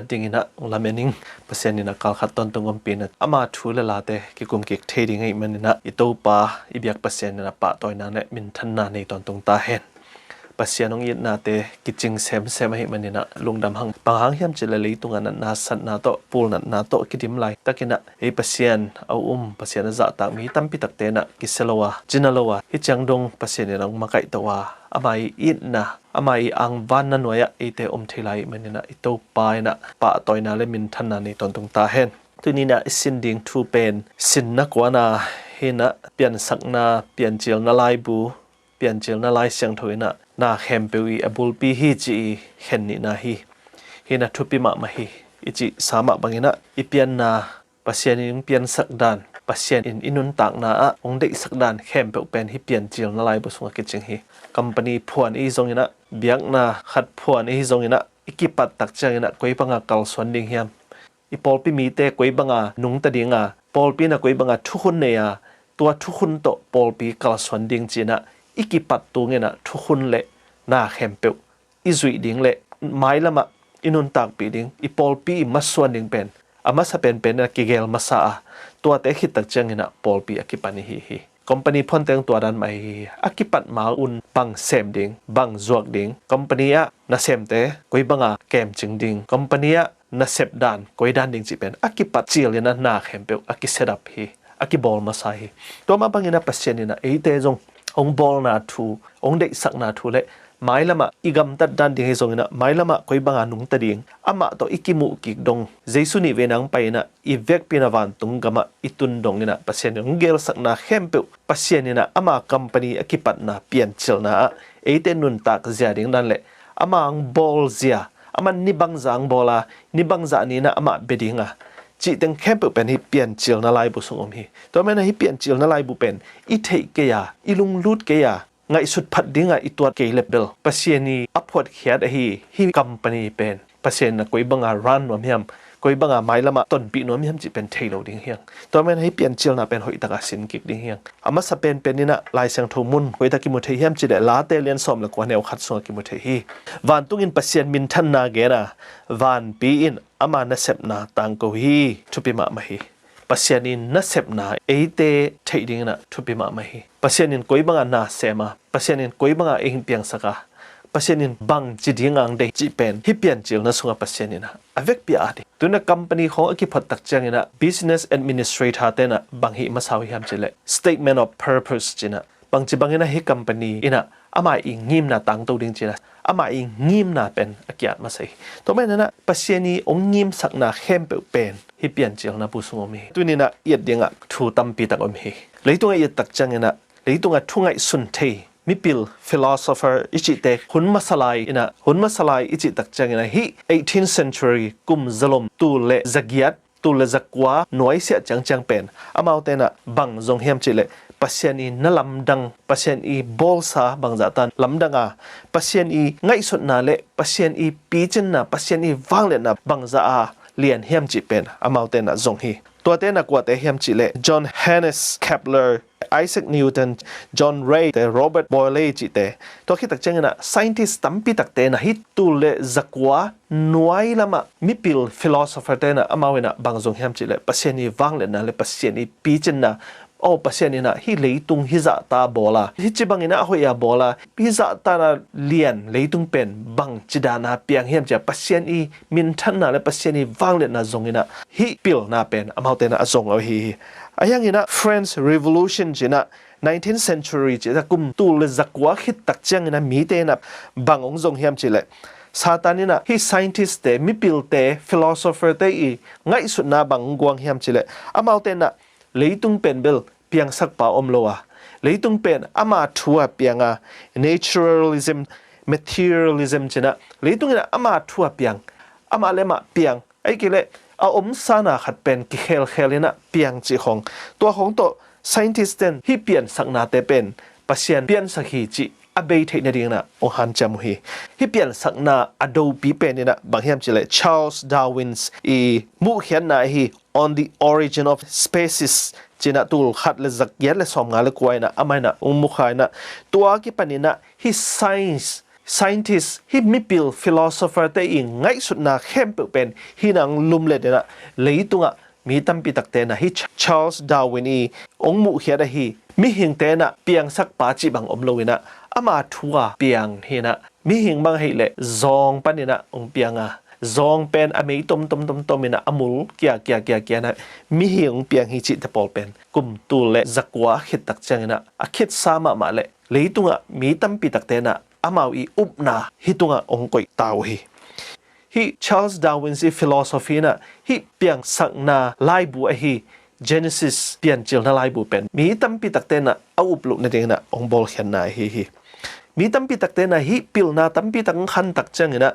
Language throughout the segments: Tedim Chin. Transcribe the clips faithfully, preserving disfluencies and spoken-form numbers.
dingin ah hong lamen ing. Pasian in ah kalkhat tawntung ompih in ah ama thu le late kikum kik thei ding ahih manin ah i Topa i biak Pasian in ah pahtawina le minthanna nei tawntung ta hen. Pasian hong itnate kicing semsem ahih manin ah lungdam hang. Bang hang hiam cih leh leitungah natna satna tawh, pul natna tawh kidim laitakin ah ei Pasian a um, Pasian a zahtak mi tampi takte in ah kisia lo a, cina lo a, hih ciang dong Pasian in ah hong makaihto a, ama i itna, ama i angvanna nuai-ah eite om thei lai ahih manin ah i Topa in ah pahtawina le minthanna nei tawntung ta hen. Tuni in ah i sin ding thu pen sinna kuana hi in ah, piansakna, piancilna laibu, piancilna Lai Siangtho in ah na khempeuh i a bulpi hi ci i khen nihna hi. Hi in ah thupi mahmah hi. I cihsa mah bangin ah i pianna, Pasian in piansak dan, Pasian in i nuntakna ah hong deihsak dan khempeuh pen hih piancilna laibu sungah kicing hi. Company phuan i hi zongin ah, biakna khat phuan i hi zongin ah, i kipat tak ciangin ah koi banga kalsuan ding hiam? I pawlpi mite koi banga nungta ding a, pawlpi in ah koi banga thukhun nei a, tua thukhun tawh pawlpi kalsuan ding ci in ah i kipat tungin ah thukhun le na khempeuh i zuih ding le mailamah i nuntakpih ding, i pawlpi i masuan ding pen a masa penpen in ah kigel masa a, tuate khit tak ciangin ah pawlpi a kipan i hi hi. Company phuante hong tua dan mah hi hi. A kipat ma un bang sem ding, bang zuak ding, company ah nasemte koi banga kemcing ding, company ah nasep dan koi dan ding cih pen a kipat cil in ah na khempeuh a kiset up hi, a kibawl masa hi. Tua mah bangin ah Pasian in ah eite zong hong bawlna thu, hong deihsakna thu le mailamah i gamtat dan ding hi zongin ah, mailamah koi banga nungta ding, amah tawh i kimuh kik dong, Jesu nih veina hong pai in ah i vekpi in ah vantung gamah i tun dong in ah Pasian in hong gelsakna khempeuh, Pasian in ah ama company a kipatna piancilna ah eite nuntak zia ding dan le ama hong bawl zia, aman ni bangzah hong bawl a, ni bangzah ni in ah amah bia ding a, cih teng khempeuh pen hih piancilna laibu sung om hi. Tua manin ah hih piancilna laibu pen i theih kei a, i lunglut kei a, ngaihsut phat dingah i tuat kei le bel Pasian i a phuatkhiat ahi hih company pen Pasian in ah koi banga run nuam hiam, koi banga mailamah tonpih nuam hiam cih pen thei lo ding hi hang. Tua manin ah hih piancilna pen hoih taka sin kik ding hi hang. A masa penpen in ah Lai Siangtho mun koi tak kimu thei hiam cih leh Late lian sawm le kua neu khat sungah kimu thei hi. Vantung in Pasian minthanna gen a, vanpi in ama nasepna tangko hi. Thupi mahmah hi. Pasian i nasepna eite theih dingin ah thupi mahmah hi. Pasian in koi banga na sem a, Pasian in koi banga ei hong piangsak a, Pasian in bangci dinga hong deih cih pen hih piancilna sungah Pasian in ah a vekpi a at hi. Tu in ah company khawng a kiphuat tak ciangin ah business administrator te in ah bang hih masa uh hiam cih leh statement of purpose ci in ah, bangci bangin ah hih company in ah ama i ngimna tangto ding ci in ah ama i ngimna pen a ki-at masa hi. Tua manin ah Pasian i hong ngimsakna khempeuh pen hih piancilna bu sung om hi. Tuni in ah i et dingah thu tampi tak om hi. Leitungah i et tak ciangin ah leitungah thu ngaihsun thei mipil philosopher i cihte hun masa lai in ah, hun masa lai i cih tak ciangin ah hih eighteenth century kum zalom tul le zagiat, tul le zakua nuaisiah ciangciang pen amaute in ah bang zong hiam cih leh Pasian i na lamdang, Pasian i bawlsa bangzah tan lamdang a, Pasian i ngaihsutna le Pasian i picinna, Pasian i vangliatna bangzah a lian hiam cih pen amaute in ah zong hi. Tuate in ah kuate hiam cih leh John Hannes Kepler, Isaac Newton, John Ray te, Robert Boyle cihte. Tua khit tak ciangin ah scientist tampi takte in ah hih tul le zakua nuai lamah mipil philosopher te in ah amau in ah bang zong hiam cih leh Pasian i vangliatna le Pasian i picinna, aw, Pasian in ah hih leitung hih zahta bawl a, hih ci bangin ah a hoih a bawl a, hih zahta in ah lian leitung pen bangci dan a piang hiam ci a, Pasian i minthanna le Pasian i vangliatna zong in ah hih pilna pen amaute in ah a zong uh hi hi. Ahi hangin ah French Revolution ci in ah nineteenth century ci a kum tul le zakua khit tak ciangin ah mite in ah bang hong zong hiam cih leh Satan in ah hih scientist te, mipilte, philosopher te i ngaihsutna bang hong guang hiam cih leh amaute in ah leitung pen bel piangsakpa om lo a, leitung pen ama thu a piang a, naturalism, materialism ci in ah leitung in ah ama thu a piang, amah le amah piang, ahih kei leh a omsana khat pen kikhelkhel in ah piang cih khawng, tua khawng tawh scientist ten hih piansaknate pen Pasian piansak hi cih a bei theih nadingin ah hong hanciam uh hi. Hih piansakna a dopi pen in ah bang hiam cih leh Charles Darwin's i muhkhiatna ahi On the Origin of Species ci in ah tul khat le zagiat le sawmnga le kua in ah amah in ah hong mukha in ah, tua kipan in ah hih science scientist, hih mipil philosopher te i ngaihsutna khempeuh pen hih nang lumlet inah leitungah mi tampi takte inah hih Charles Darwin i hong muhkhiat ahi mihingte inah piangsak pa cih bang om lo inah ama thu a piang hi inah mihing bang ahih leh zawng pan inah hong piang a, zawng pen a mei tomtom tomtom inah a mul kia kia kia kia inah mihing hong piang hi cihte pawl pen kum tul le zakua khit tak ciang inah a khitsa mahmah le leitungah mi tampi takte inah amau i upna hih tungah hong koih ta uh hi. Hih Charles Darwin i philosophy inah hih piangsakna laibu ahi Genesis piancilna laibu pen mi tampi takte inah a up loh nading inah hong bawlkhiatna ahi hi. Mi tampi takte inah hih pilna tampi tak hong khan tak ciang inah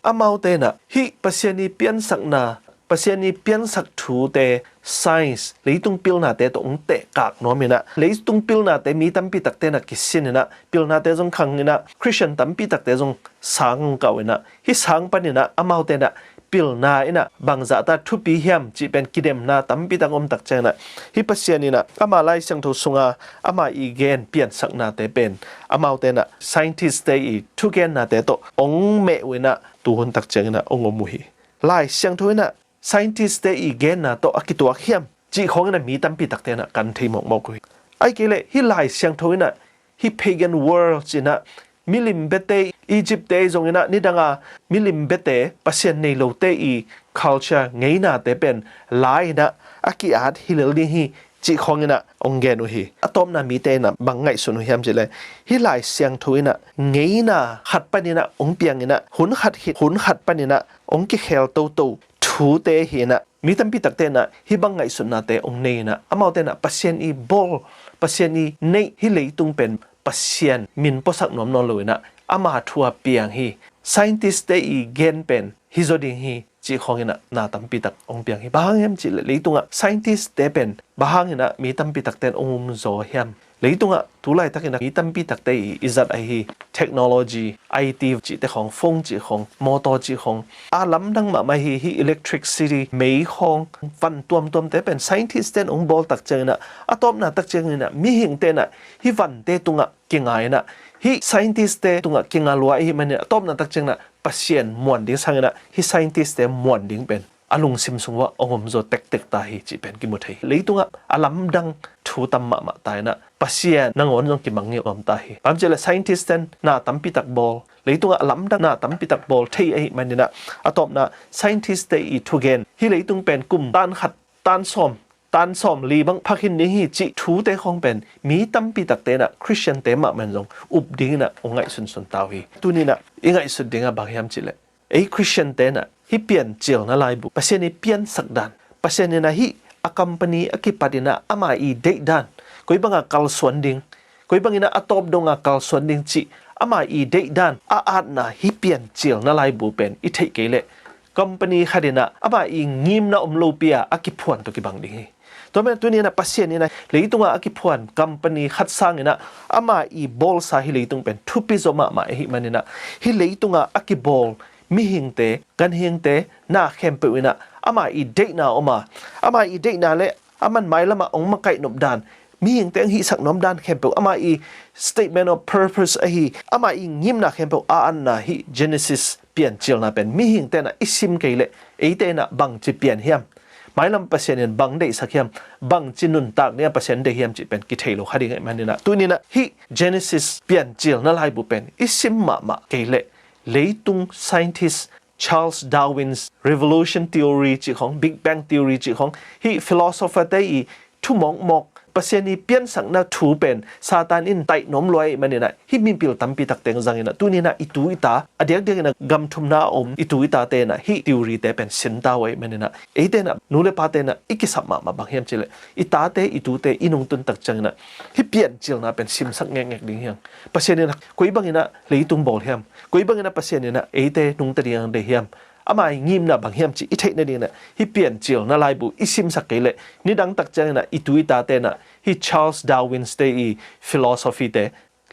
amaute inah hih Pasian i piansakna, Pasian i piansak thute, science, leitung pilnate tawh hong tehkak nuam inah leitung pilnate mi tampi takte inah kisin inah pilnate zong khang inah Christian tampi takte zong sang hong kah uh inah hih sang pan inah amaute inah pilna inah bangzahta thupi hiam cih pen kidemna tampi tak om tak ciang inah hih Pasian inah ama Lai Siangtho sunga ama i gen piansaknate pen amaute inah scientist te i thugennate tawh hong meh uh inah tuhun tak ciang inah hong om uh hi. Lai Siangtho inah scientist te i genna tawh a kituak hiam cih khawng inah mi tampi takte inah kan thei mawkmawk uh hi. Ahih kei leh hih Lai Siangtho inah hih pagan world ci inah milim biate, Egypt te zong inah nidanga milim biate, Pasian nei lote i culture ngeinate pen la inah a ki-at hi lel ding hi cih khawng inah hong gen uh hi. A tawpna mite inah bang ngaihsun uh hiam cih leh hih Lai Siangtho inah ngeina khat pan inah hong piang inah hun khat khit hun khat pan inah hong kikhel toto thute hi inah mi tampi takte inah hih bang ngaihsutnate hong nei inah amaute inah Pasian i bawl, Pasian i neih hih leitung pen Pasian min puasak nuam nawn lo inah ama thu a piang hi. Scientist te i gen pen hi zaw ding hi cih khawng inah na tampi tak hong piang hi. Bang hang hiam cih leh leitungah scientist te pen bang hang inah mi tampi takte in hong um zaw hiam? Leitungah tu laitak inah mi tampi takte i i zat ahi technology, I T cihte khawng, phone cih khawng, motor cih khawng a lamdang mahmah hi. Hih electricity, mei khawng, van tuamtuamte pen scientist te in hong bawl tak ciang inah a tawpna tak ciang inah mihingte inah hih vante tungah kinga inah hih scientist te tungah kinga lua ahih manin a tawpna tak ciang inah Pasian muan ding sang inah hih scientist te muan ding pen a lungsim sung uah hong om zaw tektek ta hi cih pen kimu thei hi. Leitungah a lamdang thu tam mahmah ta inah Pasian nangawn zong kimangngilh nuam ta hi. Bang hang hiam cih leh scientist ten na tampi tak bawl, leitungah a lamdang na tampi tak bawl thei ahih man inah a tawpna scientist te i thugen hih leitung pen kum tan khat, tan sawm, tan sawm li bang phak khin ding hi cih thute khawng pen mi tampi takte inah Christian te mahmah in zong up ding inah hong ngaihsunsun ta uh hi. Tuni inah i ngaihsut dingah bang hiam cih leh ei Christian te inah hih piancilna laibu, Pasian i piansak dan, Pasian inah hih a company a kipat inah ama i deih dan, koi banga kalsuan ding, koi bang inah a tawp donga kalsuan ding cih ama i deih dan a atna hih piancilna laibu pen i theih kei leh company khat inah ama i ngimna om lopi a a kiphuan tawh kibang ding hi. Tua man tuni inah Pasian inah leitunga a kiphuan company khat sang inah ama i bawlsa hih leitung pen thupi zaw mahmah ahih man inah hih leitunga a kibawl mihingte, ganhingte na khempeuh inah ama i deihna om a, ama i deihna le aman mailamah hong makaih nop dan, mihingte hong hihsak nuam dan khempeuh ama i statement of purpose ahi, ama i ngimna khempeuh a atna hih Genesis piancilna pen mihingte inah i sim kei leh eite inah bangci pian hiam? Mailam Pasian in bang deihsak hiam? Bangci nuntak dingah Pasian deih hiam cih pen kithei lo kha ding ahih man inah tuni inah hih Genesis piancilna laibu pen i sim mahmah kei leh leitung scientist Charles Darwin's revolution theory cih khawng, Big Bang theory cih khawng, hih philosopher te i thu mawkmawk, Pasian i piansakna thu pen Satan in taih nuam lua ahih man inah hih mipil tampi takte zang inah tuni inah i tu i ta, a diakdiak inah gam thumna a om i tu i tate inah hih theory te pen sin ta uh ahih man inah eite inah nu le pate inah i kisap mahmah bang hiam cih leh i tate i tute i nungtun tak ciang inah hih piancilna pen simsak ngekngek ding hi hang. Pasian inah koi bang inah leitung bawl hiam? Koi bang inah Pasian inah eite nungta ding a deih hiam? Ama i ngimna bang hiam cih i theih nading inah hih piancilna laibu i simsak kei leh nidang tak ciang inah i tu i tate inah hih Charles Darwin te i philosophy te,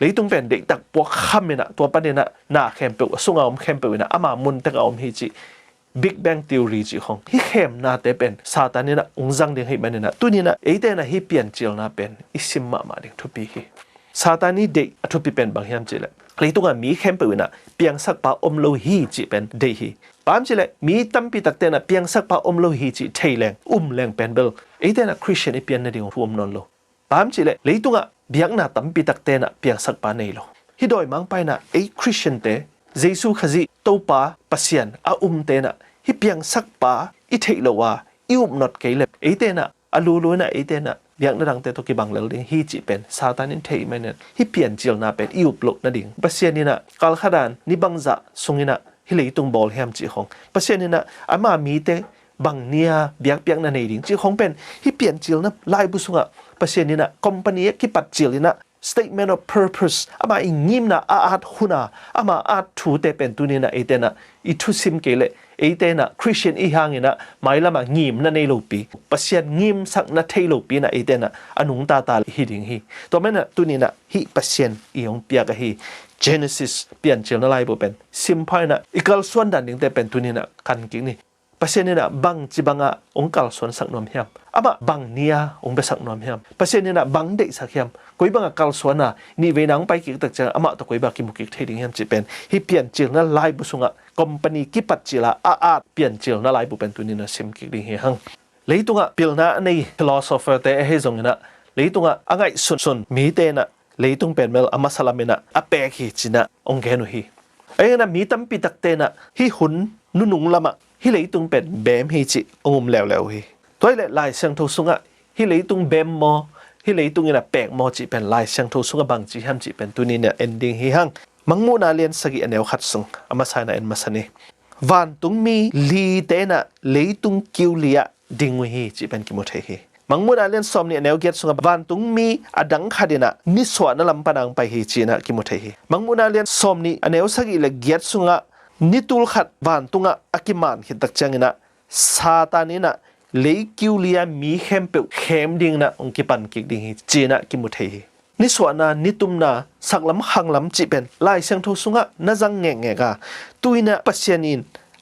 leitung pen deihtak puak kham inah tua pan inah na khempeuh a sunga om khempeuh inah ama mun tengah om hi cih Big Bang theory cih khawng, hih khemnate pen Satan inah hong zang ding ahih man inah tuni inah eite inah hih piancilna pen i sim mahmah ding thupi hi. Satan i deih a thupi pen bang hiam cihleh, leitungah mi khempeuh inah piangsakpa om lo hi cih pen deih hi. Bang hiam cihleh mi tampi takte inah piangsakpa om lo hi cih thei leng, um leng pen bel eite inah Christian i pian nading thu om nawn lo. Bang hiam cihleh leitungah biakna tampi takte inah piangsakpa nei lo. Hih dawimangpa inah ei Christian-te Jesu Khazih Topa Pasian a umte inah hih piangsakpa i theih lo a i upnot kei leh eite inah a lulu inah eite inah biakna dangte tawh kibang lel ding hi cih pen Satan in thei manin hih piancilna pen i up loh nading, Pasian inah kalkhat dan ni bangzah sung inah hih leitung bawl hiam cih khong, Pasian inah ama mite bang ni-a biakpiakna nei ding cih khong pen hih piancilna laibu sungah Pasian inah company a kipat cil inah statement of purpose, ama i ngimna a at hun a, ama at thute pen tuni inah eite inah i thusim kei leh eite inah Christian i hang inah mailamah ngimna nei lopi, Pasian ngimsakna thei lopi inah eite inah a nungta ta hi ding hi. Tua manin ah tuni inah hih Pasian i hong piak ahi Genesis piancilna laibu pen simpha inah i kalsuan dan dingte pen tuni inah kan kik ni. Pasian inah bangci bangah hong kalsuansak nuam hiam? Amah bang ni-a hong biasak nuam hiam? Pasian inah bang deihsak hiam? Koi bangah kalsuan a nihveina hong pai kik tak ciang amah tawh koi bangah kimu kik thei ding hiam cih pen hih piancilna laibu sungah company kipat cil a a at piancilna laibu pen tuni inah sim kik ding hi hang. Leitungah pilna a nei philosopher-te ahi zong inah leitungah a ngaihsunsun mite inah leitung pen bel a masa lam inah a pek hi ci inah hong gen uh hi. Ahi inah mi tampi takte inah hih hun nunung lamah hih leitung pen beem hi cih hong um leuleu uh hi. Tua hileh Lai Siangtho sungah hih leitung beem maw, hih leitung inah pek maw cih pen Lai Siangtho sungah bangci hiam cih pen tuni inah en ding hi hang. Mangmuhna lian sagih a neu khat sung a masa inah en masa ni. Vantung mi lite inah leitung kiu li-ah ding uh hi cih pen kimu thei hi. Mangmuhna lian sawmnih a neu giat sungah vantung mi a dang khat inah nisuahna lam pan a hong pai hi ci inah kimu thei hi. Mangmuhna lian sawmnih a neu sagih le giat sungah nitul khat vantungah a kiman khit tak ciang inah Satan inah lei kiu li-a mi khempeuh khem ding inah hong kipan kik ding hi ci inah kimu thei hi. Nisuahna, nitumna, saklam khanglam cih pen Lai Siangtho sungah na zang ngekngek a, tu inah Pasian in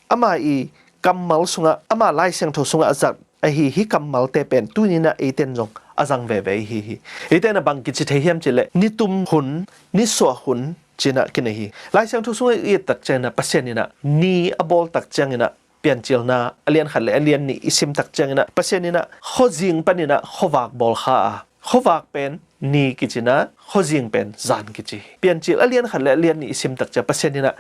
ama i kammal sungah, ama Lai Siangtho sungah a zat ahi hih kammalte pen tuni inah eite in zong a zang veve i hi hi. Eite inah bang kici thei hiam cih leh nitum hun, nisuah hun ci inah kinei hi. Lai Siangtho sungah i et tak ciang inah Pasian inah ni a bawl tak ciang inah piancilna a lian khat le a lian nih i sim tak ciang inah Pasian inah khuazing pan inah khuavak bawl kha a, khuavak pen ni kici inah khuazing pen zan kici hi. Piancil a lian khat le a lian nih i sim tak ciang Pasian inah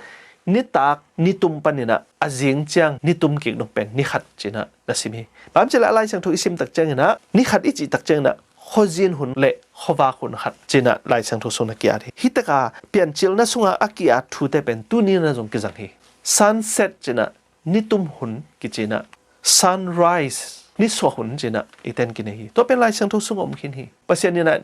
nitak nitum pan inah a zing ciang nitum kik dong pen ni khat ci inah na sim hi. Bang hiam cih leh a Lai Siangtho i sim tak ciang inah ni khat i cih tak ciang inah khuazin hun le khuavak hun khat ci inah Lai Siangtho sung na ki-at hi. Hih tak a piancilna sungah a ki-at thute pen tuni inah zong kizang hi. Sunset ci inah nitum hun kici inah sunrise nisuah hun ci inah eite in kinei hi. Tua pen Lai Siangtho sungah om khin hi. Pasian inah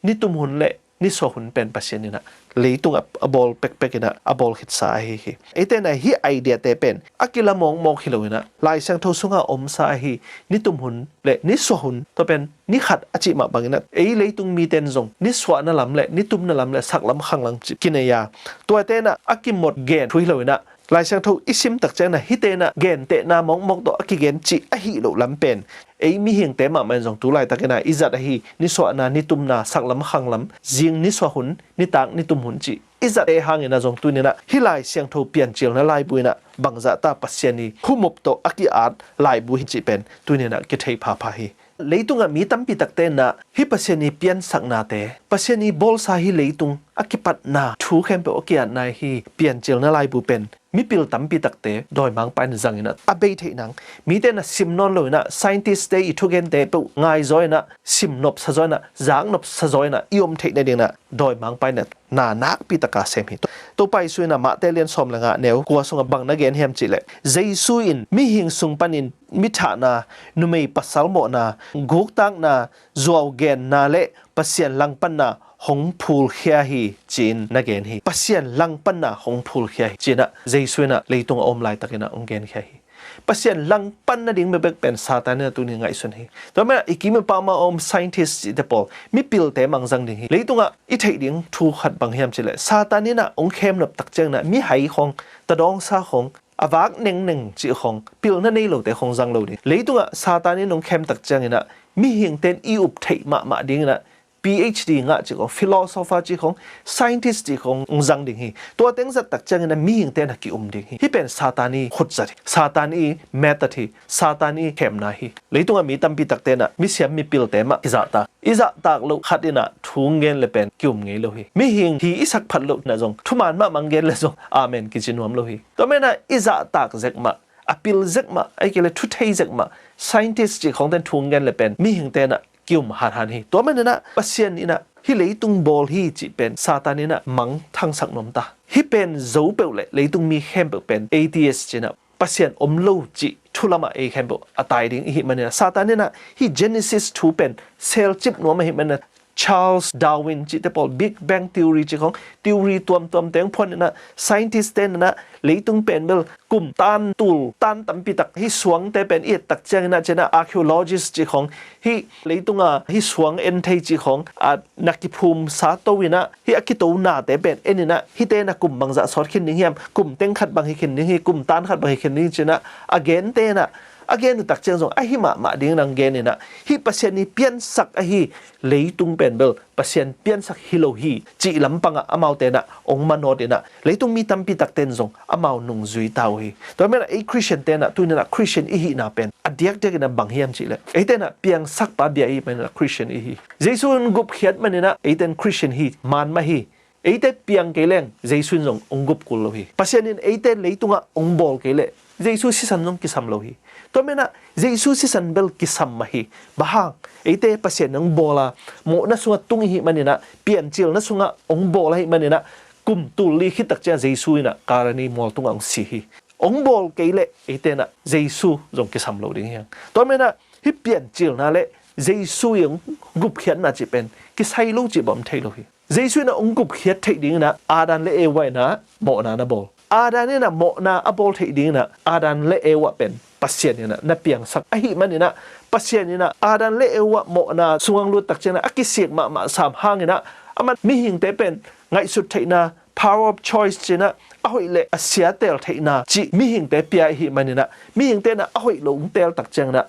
nitum hun le nisuah hun pen Pasian inah leitung a, a bawl pekpek inah a bawl khitsa ahi hi. Eite inah hih idea-te pen a kila mawkmawk hi lo inah Lai Siangtho sungah omsa ahi nitum hun le nisuah hun, tua pen ni khat a cih mah bang inah ei leitung mite in zong nisuahna lam le nitumna lam le saklam khanglam cih kinei a, tuate inah a kimot gen thu hi lo inah Lai Siangtho i sim tak ciang inah hihte inah gentehna mawkmawk tawh a kigen cih ahi loh lam pen ei mihingte mahmah in zong tu laitak inah i zat ahi nisuahna, nitumna, saklam khanglam, zing nisuah hun, nitak nitum hun cih i zat te hang inah zong tuni inah hih Lai Siangtho piancilna laibu inah bangzah ta Pasian i humop tawh a ki-at laibu hi cih pen tuni inah kithei phapha hi. Leitungah mi tampi takte inah hih Pasian i piansaknate, Pasian i bawlsa hih leitung a kipatna thu khempeuh a ki-atna hih piancilna laibu pen mipil tampi takte dawimangpa in zang inah a bei theih nang, mite inah sim nawn lo inah scientist-te i thugente peuh ngaizaw inah sim nopsa zaw inah zak nopsa zaw inah i om theih nading inah dawimangpa inah na nakpi taka sem hi. Topa Jesu inah Mate lian sawm le nga neu kua sungah bang na gen hiam cih leh Jesu in mihing sung panin mithahna, numei pasal mawhna, guktakna, zuau genna le Pasian langpanna hong phulkhia hi ci-in na gen hi. Pasian langpanna hong phulkhia hi ci-in ah Jesu inah leitung a om laitak inah hong genkhia hi. Pasian langpan nading bekbek pen Satan inah tuni ngaihsun hi. Tua manin ah i kim i pam a om scientist cihte pawl mipilte mangzang ding hi. Leitungah i theih ding thu khat bang hiam cih leh Satan inah hong khemnop tak ciang inah mihai khawng, tadawngsa khawng, a vak nengneng cih khawng, pilna nei lote khawng zang lo ding. Leitungah Satan in hong khem tak ciang inah mihingte in i up theih mahmah ding inah PhD ngah cih khong, philosopher cih khong, scientist cih khong hong zang ding hi. Tua teng zat tak ciangin a mihingte na ki-um ding hi. Hih pen Satan i khutzat hi. Satan i method hi. Satan i khemna hi. Leitungah mi tampi takte na misiam mipilte mah kizahtak. I zahtak loh khat in a thu hong gen le pen ki-um ngei lo hi. Mihing hi i sak phat loh na zong, thuman mahmah hong gen le zong, amen kici nuam lo hi. Tua manin a i zahtak zek mah, a pil zek mah, ahih kei leh thu thei zek mah, scientist cih khongten thu hong gen le pen mihingte na ki-um hanhan hi. Tua manin a Pasian in a hih leitung bawl hi cih pen Satan in a mangthangsak nuam ta. Hih pen zo peuh leh leitung mi khempeuh pen atheist ci-in a, Pasian om lo cih thu lamah ei khempeuh a tai ding i hih manin a, Satan in a hih Genesis thu pen selcip nuam ahih manin a, Charles Darwin cihte pawl, Big Bang Theory cih khong, theory tuamtuam teng phuan in a, scientist ten in a, leitung pen bel kum tan tul tan tampi tak, hih suangte pen i et tak ciangin a, ci-in a, archaeologist cih khong, hih leitung a hih suang en thei cih khong a na kiphumsa to in a, hih a kito nate pen en in a, hihte na kum bangzah sawt khin ding hiam, kum teng khat bang hi khin ding hi, kum tan khat bang hi khin ding hi ci-in a, a gente na, a gen uh tak ciang zong ahi mahmah ding in a gen in a, hih Pasian i piansak ahi leitung pen bel Pasian piansak hi lo hi cih lampangah amaute na ong manawt in a, leitung mi tampi takten zong amau nungzui ta uh hi. Tua manin a ei Christian te na tuni in a Christian i hihna pen a diakdiak in a bang hiam cih leh, eite na piangsakpa bia i hih manin a Christian i hi. Jesu in gupkhiat manin a eiten Christian hi man mah hi. Eite piang kei leng Jesu in zong ong gup kul lo hi. Pasian in eite leitungah ong bawl kei leh Jesu sisan zong kisam lo hi. Tua manin a Jesu sisan bel kisam mah hi. Bang hang, eite Pasian in ong bawl a, mawhna sungah tung i hih manin a, piancilna sungah ong bawl ahih manin a, kum tul li khit tak ciang Jesu in a Kalvari mual tungah ong si hi. Ong bawl kei leh eite na Jesu zong kisam lo ding hi hang. Tua manin a hih piancilna le Jesu i ong gupkhiatna cih pen kisai lo cih bang om thei lo hi. Jesu in a ong gupkhiat theih ding in a Adam le Eva in a mawhna na bawl. Adam in a mawhna a bawl theih ding in a Adam le Eva pen Pasian in a na piangsak ahih manin a, Pasian in a Adam le Eva mawhna sungah lut tak ciang a, a kisik mahmah sam hangin a, aman mihingte pen ngaihsut theihna, power of choice ci-in a, a hoih le a sia teel theihna cih mihingte pia ahih manin a, mihingte na a hoih lo ong teel tak ciangin a,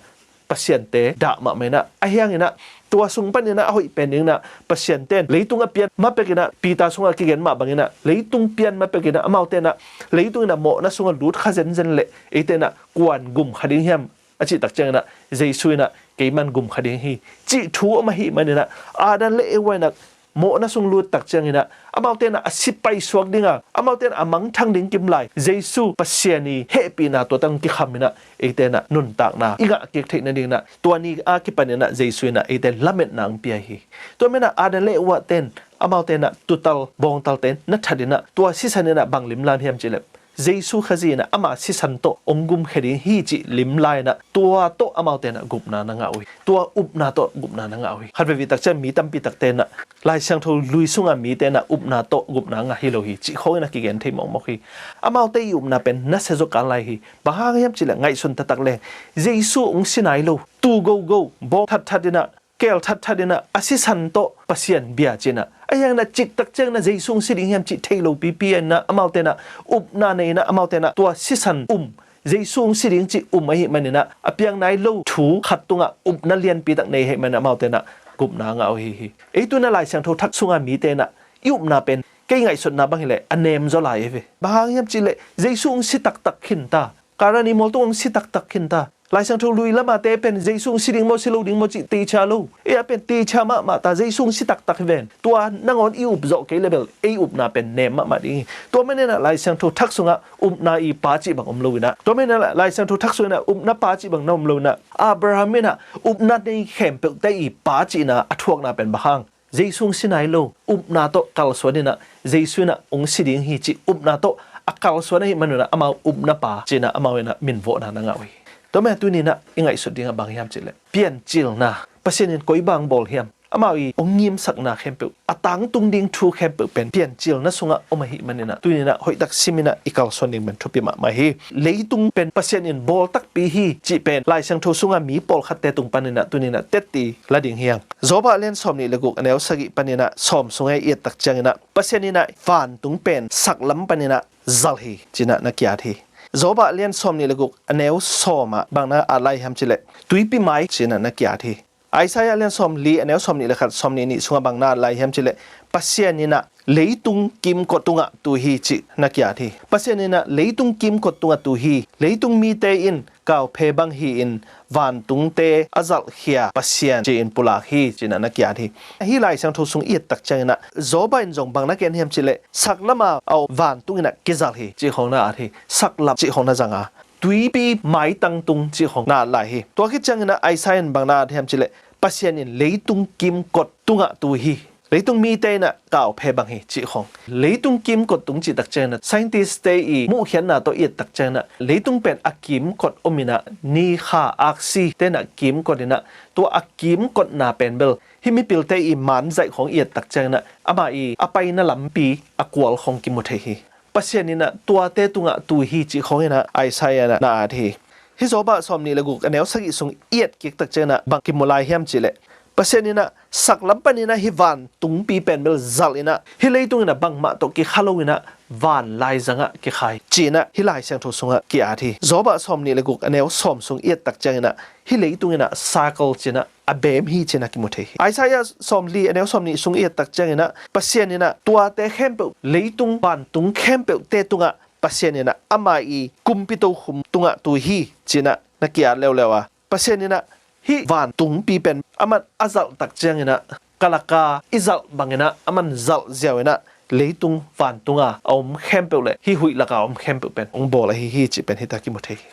Pasiante dah mahmah in a, ahi hangin a, tua sung panin a a hoih pen ding in a, Pasiante in leitung a pian ma pek in a, Peter sungah kigen mah bangin a, leitung pian ma pek in a, amaute na leitung in a mawhna sungah lut kha zenzen leh, eite na kua'n gum kha ding hiam, a cih tak ciangin a, Jesu in a keiman gum kha ding hi cih thu om ahih manin a, Adam le Eva in a mawhna sung lut tak ciangin a, amaute na a si paisuak ding a, amaute na a mangthang ding kim lai, Jesu Pasian i hehpihna tua tang kikham in a, eite na nuntakna i ngah kik theih nading in a, tua ni a kipan in a Jesu in a eite lametna ong pia hi. Tua manin a Adam le Eva ten, amaute na tuutal bawngtalte na that in a, tua sisan in a bang limlam hiam cih leh, Jesu Khazih in a ama sisan tawh ong gumkhia ding hi cih limlam in a, tua tawh amaute na gupna na ngah uh hi. Tua upna tawh gupna na ngah uh hi. Khat veivei tak ciang mi tampi takte na Lai Siangtho lui sunga mite na upna tawh gupna ngah hi lo hi cih khawng in a kigen thei mawkmawk hi. Amaute i upna pen nasia zaw kal lai hi. Bang hang hiam cih leh ngaihsun taktak leng, Jesu ong si nai lo, tuu gogo, bawng thatthat in a, keel thatthat in a, a sisan tawh Pasian bia ci-in a, ahi hangin a cik tak ciangin a Jesu ong si ding hiam cih thei lo pipi in a, amaute na upna nei in a, amaute na tua sisan um, Jesu ong si ding cih um ahih manin a, a piang nai lo thu khat tungah upna lianpi tak nei ahih manin a, amaute na gupna ngah uh hi hi. Ei tu in a Lai Siangtho Thak sunga mite na i upna pen kei ngaihsutna bang hi leh a nem zaw lai hi ve. Bang hang hiam cih leh Jesu ong si taktak khin ta. Kalvari mual tung ong si taktak khin ta. Lai Siangtho lui lama te pen Jesu ong si ding maw, si lo ding maw cih teichia lo. Ei a pen teichia mahmah ta, Jesu ong si taktak hi ven. Tua nangawn i up zawh kei leh bel ei upna pen nem mahmah ding hi. Tua manin a Lai Siangtho Thak sungah upna i pa cih bang om lo in a, tua manin a Lai Siangtho Thak sungin a upna pa cih bang na om lo in a, Abraham in a upna nei khempeuhte i pa cihna a thuakna pen bang hang? Jesu ong si nai lo, upna tawh kalsuan in a, Jesu in a ong si ding hi cih upna tawh a kalsuan ahih manin a, amau upna pa ci-in a, amau in a minvawhna na ngah uh hi. Tua manin a tuni in a i ngaihsut ding a bang hiam cih leh, piancilna, Pasian in koi bang bawl hiam, amau i ong ngimsakna khempeuh, a tangtung ding thu khempeuh pen piancilna sungah om ahih manin a, tuni in a hoihtak sim in a i kalsuan ding pen thupi mahmah hi. Leitung pen Pasian in bawl takpi hi cih pen Lai Siangtho sunga mi pawlkhatte tung panin a tuni in a tetti la ding hi hang. Job a lian sawmnih le guk, a neu sagih panin a sawm sungah i et tak ciangin a, Pasian in a vantung pen saklam panin a zal hi ci-in a na ki-at hi. Job a lian sawmnih le guk, a neu sawm ah bang na at lai hiam cih leh, tuipi mai ci-in a na ki-at hi. Isaiah lian sawmli, a neu sawmnih le khat, sawmnih nih sungah bang na at lai hiam cih leh, Pasian in ah leitung kimkot tungah tu hi cih na ki-at hi. Pasian in ah leitung kimkot tungah tu hi. Leitung mite in kauphe bang hi-in vantungte a zalhkhia Pasian ci-in pulak hi, ci-in ah na ki-at hi. Hih Lai Siangtho sung i et tak ciangin ah Joba in zong bang na gen hiam cih leh, saklam a om vantung in ah kizalh hi cih khawng na at hi. Saklam cih khawng na zang a, tuipi maitang tung cih khawng na at lai hi. Tua khit ciangin ah Isaiah in bang na at hiam cih leh, Pasian in leitung kimkot tungah tu hi. Leitung mite in ah kauphe bang hi cih khawng. Leitung kimkot tung cih tak ciangin ah scientist te i muhkhiatna tawh i et tak ciangin ah leitung pen a kimkot om in ah, ni kha aksi te in ah kimkot in ah, tua a kimkotna pen bel hih mipilte i manzaih khawng i et tak ciangin ah ama i a paina lampi a kual khawng kimu thei hi. Pasian in ah tuate tungah tu hi cih khawng in ah Isaiah in ah na at hi. Hih Joba sawmnih le guk, a neu sagih sung i et kik tak ciangin ah bang kimu lai hiam cih leh, Pasian in ah saklam panin ah hih vantungpi pen bel zalh in ah, hih leitung in ah bangmah tawh kikha lo in ah van laizang ah kikha hi, ci-in ah hih Lai Siangtho sungah ki-at hi. Joba sawmnih le guk, a neu sawm sung i et tak ciangin ah hih leitung in ah circle ci-in ah a beem hi ci-in ah kimu thei hi. Isaiah sawmli, a neu sawmnih sung i et tak ciangin ah Pasian in ah tuate khempeuh, leitung vantung khempeuhte tungah Pasian in ah ama i kumpi tokhom tungah tu hi ci-in ah na ki-at leuleu a, Pasian in ah hih vantungpi pen aman a zalh tak ciangin ah, kalaka i zalh bangin ah aman zalh ziau in ah, leitung vantung a a om khempeuh le hih huih laka a om khempeuh pen hong bawl ahi hi cih pen hih tak kimu thei hi.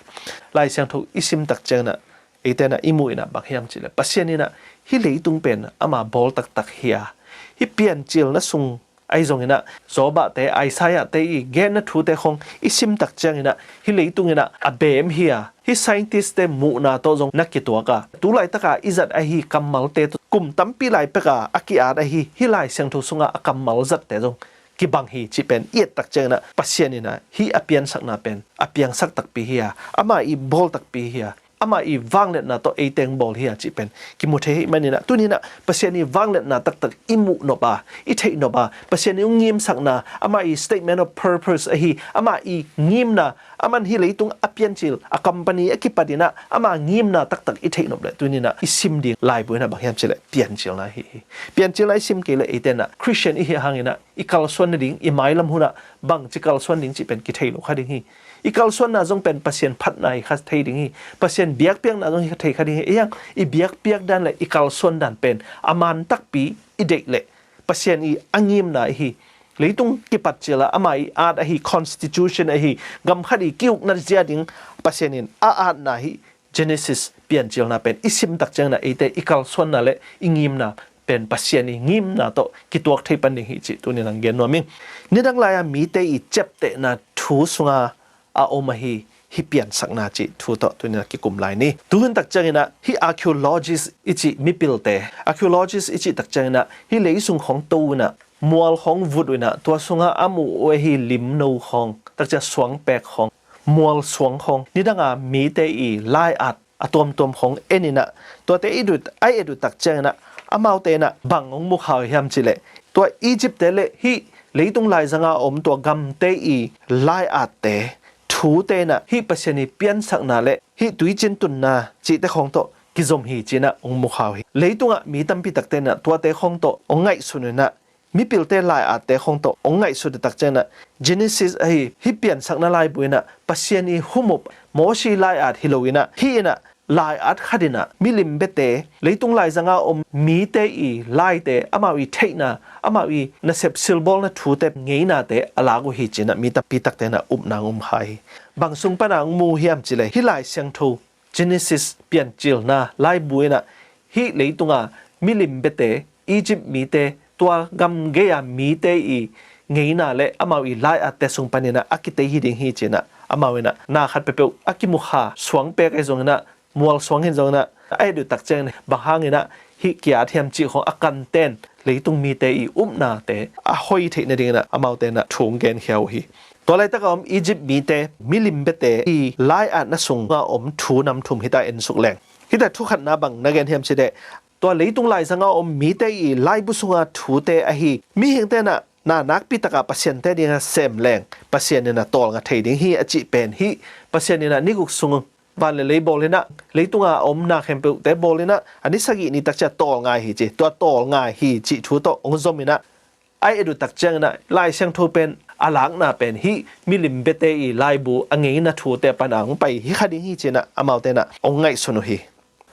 Lai Siangtho i sim tak ciangin ah eite in ah i muh in ah bang hiam cih leh, Pasian in ah hih leitung pen ama bawl taktak hi a, hih piancilna sung ahi zongin ah, Joba te, Isaiah te i genna thute khawng i sim tak ciangin ah, hih leitung in ah a beem hi a, hih scientist te muhna tawh zong na kituak a, tu laitak a i zat ahi kammalte tawh kum tampi lai pek a a ki-at ahi, hih Lai Siangtho sungah a kammal zatte zong kibang hi cih pen i et tak ciangin ah, Pasian in ah hih a piansakna pen a piangsak takpi hi a, ama i bawl takpi hi a, ama i vangliatna tawh eite hong bawl hi a cih pen kimu thei hi. Manin ah tuni in ah Pasian i vangliatna taktak i muh nop a, i theih nop a, Pasian i hong ngimsakna, ama i statement of purpose ahi, ama i ngimna, aman hih leitung a piancil, a company a kipat in ah ama ngimna taktak i theih nop leh, tuni in ah i sim ding laibu in ah bang hiam cih leh, piancilna ahi hi. Piancilna i sim kei leh eite in ah Christian i hih hangin ah i kalsuan nading, i mailam hun ah bangci kalsuan ding cih pen kithei lo kha ding hi. I kalsuanna zong pen Pasian phatna hi kha thei ding hi. Pasian biakpiakna zong hi kha thei kha ding hi. Ei hang, i biakpiak dan le i kalsuan dan pen a man takpi i deih leh, Pasian i a ngimna ahi, leitung kipat cil a ama i at ahi, constitution ahi, gam khat i ki-ukna zia ding Pasian in a atna hi, Genesis piancilna pen i sim tak ciangin ah eite i kalsuanna le i ngimna pen Pasian i ngimna tawh kituak thei pan ding hi cih tuni in ah gen nuam ing. Nidang lai-a mite i ciaptehna thu sunga a om ahi hih piansakna cih thu tawh tuni in ah kikum lai ni. Tuhun tak ciangin ah hih archaeologist i cih mipilte, archaeologist i cih tak ciangin ah hih lei sung khawng to in ah, mual khawng vut in ah, tua sungah a muh uh ahi limno khawng, tak ciang suangpek khawng, mual suang khawng, nidang a mite i lai-at a tuamtuam khawng en in ah, tuate i et uh, a et uh tak ciangin ah, amaute in ah bang hong mukha uh hiam cih leh, tua Egypt te le hih leitung laizang a om tua gamte i lai-atte, thute in ah hih Pasian i piansakna le hih tuiciin tunna cihte khawng tawh kizom hi ci-in ah hong mukha uh hi. Leitungah mi tampi takte in ah tuate khawng tawh hong ngaihsun in ah, mipilte lai-atte khawng tawh hong ngaihsut tak ciangin ah, Genesis ahi hih piansakna laibu in ah Pasian i hum up, Mosi lai-at hi lo in ah, hih in ah lai-at khat in ah milim biate, leitung laizang a om mite i laite, amau i theihna, amau i nasep silbawlna thute ngeinate a lak uh hi ci-in ah mi tampi takte in ah upna hong um kha hi. Bang sung pan a hong mu hiam cih leh, hih Lai Siangtho Genesis piancilna laibu in ah hih leitung a milim biate, Egypt mite, tua gam gei a mite i ngeina le amau i lai-atte sung panin ah a kitei hi ding hi ci-in ah, amau in ah na khat peuhpeuh a kimukha suangpek ahi zongin ah, mual suang hi zongin ah, a et uh tak ciangin bang hangin ah hih ki-at hiam cih khawng a kanten, leitung mite i upnate a hoi theih nadingin ah amaute in ah thu hong genkhia uh hi. Tua laitak a om Egypt mite, milim biate i lai-atna sung a om thu nam thum hita en suk leng. Hita thu khatna bang na gen hiam cih leh, tua leitung laizang a om mite i laibu sunga thute ahi, mihingte in ah na nakpi tak a pasiante ding a sem leng Pasian in ah tawlnga thei ding hi a cih pen hih Pasian in ah ni guk sung van le lei bawl inah, leitunga a om na khempeuhte bawl inah, a ni sagih ni takciang tawl ngai hi ci. Tua tawl ngai hi cih thu tawh hong zom inah, a et uh takciang inah Lai Siangtho pen a lakna pen hih milim biate i laibu a ngeina thute pan a hong pai hi kha ding hi ci inah amaute inah hong ngaihsun uh hi.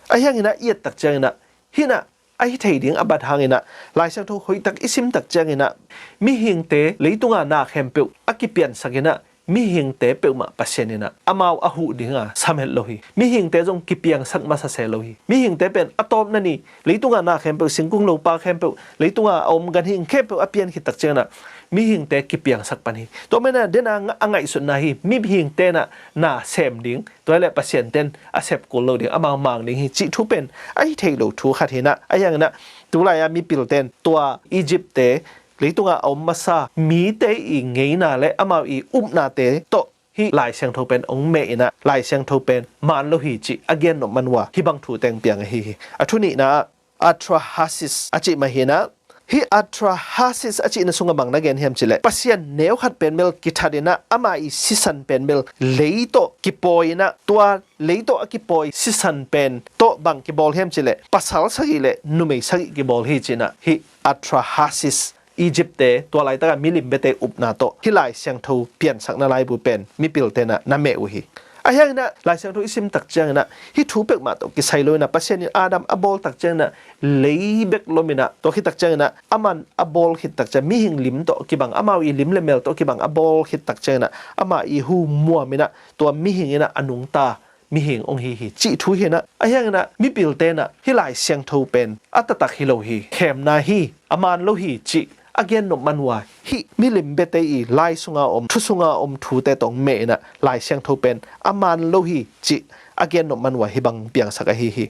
Ahi hang inah i et takciang inah hih inah a hi thei ding a bat hang inah Lai Siangtho hoihtak i sim takciang inah mihingte leitunga na khempeuh a kipiansak inah mihingte peuhmah Pasian inah amau a huh dinga sam het lo hi. Mihingte zong kipiangsak masa se lo hi. Mihingte pen a tawpna ni leitunga na khempeuh, singkung lopa khempeuh, leitunga a om ganhing khempeuh a pian khit takciang inah mihingte kipiangsak pan hi. Tua manin ah den a nga-, a ngaihsutna hi, mihingte inah na sem ding, tua hi leh Pasian ten a sep kul lo ding, amau mang ding hi cih thu pen a hi thei lo thu khat hi inah, ahi hang inah tulai a mipilte in tua Egypt-te, leitunga a om masa mite i ngeina le amau i upnate tawh hih Lai Siangtho pen hong meh inah Lai Siangtho pen maan lo hi cih a gen nop man uh a hih bang thu teng piang ahi hi. A thu nihna ah Atrahasis a cih mah hi inah, hih Atrahasis a cihna sungah bang na gen hiam cih leh Pasian neu khat pen bel kithat inah ama i sisan pen bel lei tawh kipawi inah, tua lei tawh a kipawi sisan pen tawh bang kibawl hiam cih leh pasal sagih le numei sagih kibawl hi ci inah hih Atrahasis, Egypt-te, tua laitakah milim biate upna tawh hih Lai Siangtho piansakna laibu pen mipilte inah na meh uh hi. Ahi hang inah Lai Siangtho i sim takciang inah hih thu peuhmah tawh kisai lo inah Pasian in Adam a bawl takciang inah lei bek lom inah, tua khit takciang inah aman a bawl khit takciang mihing lim tawh kibang, amau i lim le mel tawh kibang a bawl khit takciang inah ama i hu muam inah tua mihing inah a nungta mihing hong hi hi cih thu hi inah, ahi hang inah mipilte inah hih Lai Siangtho pen a taktak hi lo hi, khemna hi, a maan lo hi cih a gen nop man uh a hih milim biate i lai sunga om, thu sunga om thute tawh hong meh inah Lai Siangtho pen a maan lo hi cih a gen nop man uh a hih bang piangsak ahi hi.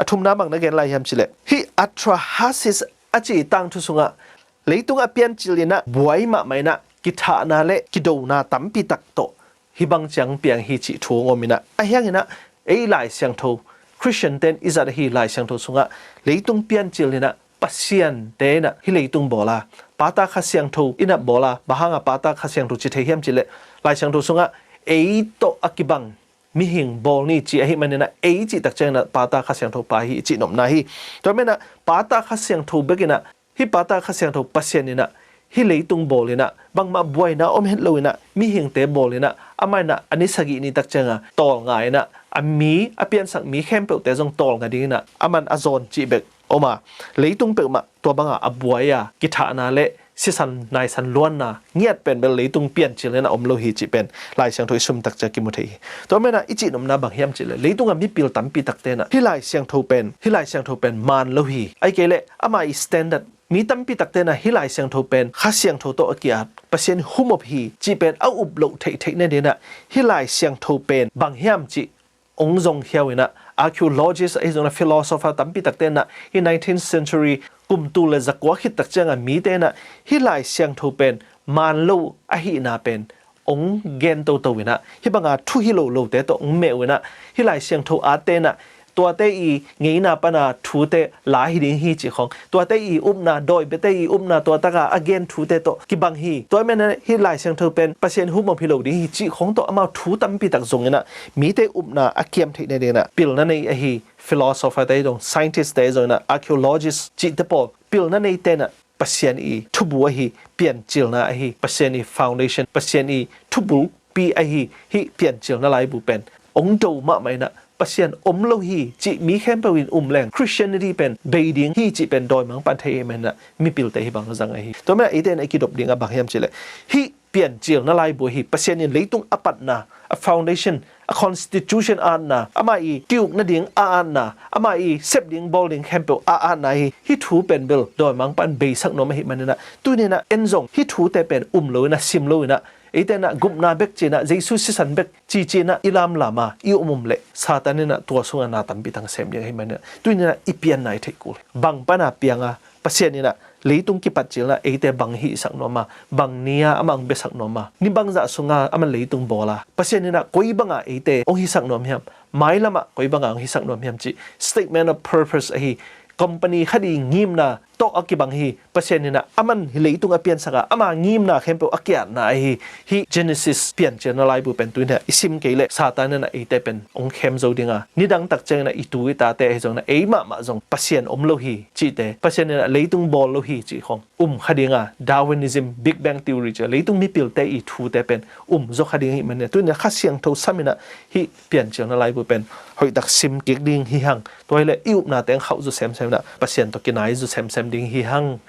A thumna bang na gen lai hiam cih leh hih Atrahasis a cih tangthu sungah leitung a piancil inah buai mahmah inah kithahna le kidona tampi tak tawh hih bang ciang piang hi cih thu hong om inah, ahi hang inah ei Lai Siangtho, Khristian ten i zat ahi Lai Siangtho sungah leitung piancil inah Pasian te inah hih leitung bawl a, Pata Kha Siangtho inah bawl a, bang hanga Pata Kha Siangtho ci thei hiam cih leh Lai Siangtho sungah ei tawh a kibang mihing bawl ni ci ahih man inah ei cih takciang inah Pata Kha Siangtho pa hi i cih nopna hi. Tua manin ah Pata Kha Siangtho bek inah, hih Pata Kha Siangtho Pasian inah hih leitung bawl inah bangmah buaina om het lo inah mihingte bawl inah amah inah a ni sagih ni takcianga tawlnga inah a mi a piansak mi khempeuhte zong tawlnga ding inah aman a zawn cih bek om a, leitung peuhmah tua banga a buai a kithahna le sisan naisan luanna ngiat pen bel leitung piancil inah om lo hi cih pen Lai Siangtho i sim takciang kimu thei hi. Tua manin ah i cih nopna bang hiam cih leh leitunga mipil tampi takte inah hih Lai Siangtho pen, hih Lai Siangtho pen maan lo hi. Ahih kei leh ama i standard, mi tampi takte inah hih Lai Siangtho pen Kha Siangtho tawh a ki-at, Pasian humop hi cih pen a up loh theihtheih nading inah hih Lai Siangtho pen bang hiam cih hong zong hiau inah archaeologist ahi zongin ah philosopher tampi takte inah hih nineteenth century kum tul le zakua khit takcianga mite inah hih Lai Siangtho pen maan lo ahihna pen hong gen toto inah hih banga thu hi lo lote tawh hong meh uh inah hih Lai Siangtho atte inah tuate i ngeina pana thute la hi ding hi cih khawng, tuate i upna, dawi biate i upna tuataka a gen thute tawh kibang hi. Tua manin ah hih Lai Siangtho pen Pasian humop hi lo ding hi cih khawng tawh amau thu tampi tak zong inah mite upna a kiam theih nading inah pilna nei ahi philosopher te zong, scientist te zong inah archaeologist cihte pawl pilna neite inah Pasian i thubu ahi piancilna ahi, Pasian i foundation, Pasian i thubulpi ahi hih piancilna laibu pen hong do mahmah inah Pasian om lo hi cih mi khempeuh in um leng Christianity pen bei ding hi cih pen dawimangpa'n thei ahih manin ah mipilte hih bang zang ahi. Tua manin ah eite inah i kidop ding a bang hiam cih leh hih piancilna laibu ahi, Pasian in leitung a patna, a foundation, a constitution a atna, amah i ti-uk nading a atna, amah i sep ding bawl ding khempeuh a atna hi, hih thu pen bel dawimangpa'n beisak nuam ahih manin ah tuni inah en zong hih thute pen um lo inah, sim lo inah, eite inah gupna bek ci inah, Jesu sisan bek cici inah i lamlam a i umum leh Satan inah tua sungah na tampi tak sem ding ahih manin ah tuni inah i pianna i theih kul hi. Bang pana piang a, Pasian inah leitung kipatcilna eite bang hihsak nuam a, bang ni-a amah hong biasak nuam a, ni bangzah sunga aman leitung bawl a, Pasian inah koi banga eite hong hisak nuam hiam, mailamah koi banga hong hisak nuam hiam cih statement of purpose ahi, company khat i ngimna tawh a kibang hi. Pasian in ah aman hih leitung a piansak a, ama ngimna khempeuh a kiatna ahi hih Genesis piancilna laibu pen tuni-in ah i sim kei leh Satan in ah eite pen hong khem zo ding a, nidang tak ciangin ah i tu i tate ahi zongin ah ei mahmah zong Pasian om lo hi cihte, Pasian in ah leitung bawl lo hi cih khawng um kha ding a, Darwinism, Big Bang Theory ci-a leitung mipilte i thute pen um zaw kha ding ahih manin ah tuni-in ah Kha Siangtho samin ah hih piancilna laibu pen hoihtak sim kik ding hi hang. Tua hi leh i upnate hong khauh zaw semsem in ah Pasian tawh kinai zaw semsem ding hi hang.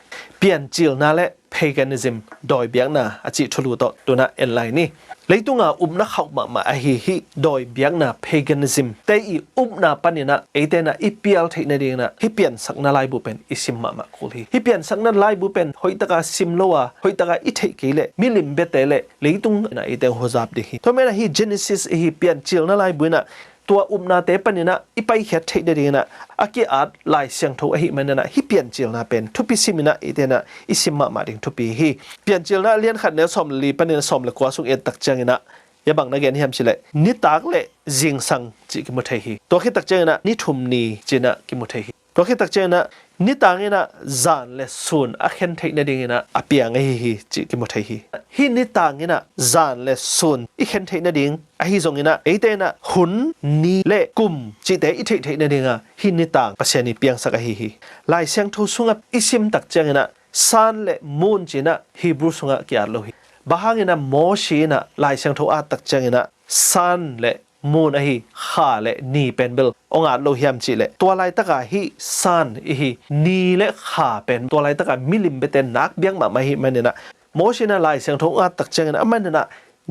Piancilna le paganism, dawi biakna a cih thulu tawh tu-in ah en lai ni. Leitung a upna khauh mahmah ahi hih dawi biakna, paganism te i upna panin ah eite in ah i pial theih nadingin ah hih piansakna laibu pen i sim mahmah kul hi. Hih piansakna laibu pen hoihtak a sim lo a, hoihtak a i theih kei leh milim biate le leitung in ah eite hong huzap ding hi. Tua manin ah hih Genesis ahi piancilna laibu in ah tua upnate panin ah i paikhiat theih nadingin ah a ki-at Lai Siangtho ahih manin ah hih piancilna pen thupi simin ah eite in ah i sim mahmah ding thupi hi. Piancilna a lian khat, neu sawm le li panin ah sawm le kua sung i et tak ciangin ah, hih bang na gen hiam cih leh nitak le zingsang cih kimu thei hi. Tua khit tak ciangin ah ni thum ni ci-in ah kimu thei hi. Tua khit tak ciangin ah nitang in ah zan le sun a khen theih nadingin ah a piang ahi hi cih kimu thei hi. Hih nitang in ah zan le sun i khen theih nading ahi zongin ah eite in ah hun, ni le kum cihte i theih theih nading a hih nitang Pasian i piangsak ahi hi. Lai Siangtho sungah i sim tak ciangin ah sun le moon ci-in ah Hebrew sungah ki-at lo hi. Bang hangin ah Mawsi in ah Lai Siangtho at tak ciangin ah sun le moon ahi kha le ni pen bel hong at lo hiam cih leh, tua laitak a hih sun ahi ni le kha pen tua laitak a milim biate nak biak mahmah ahih manin ah Mawsi in ah Lai Siangtho hong at tak ciangin ah amah in ah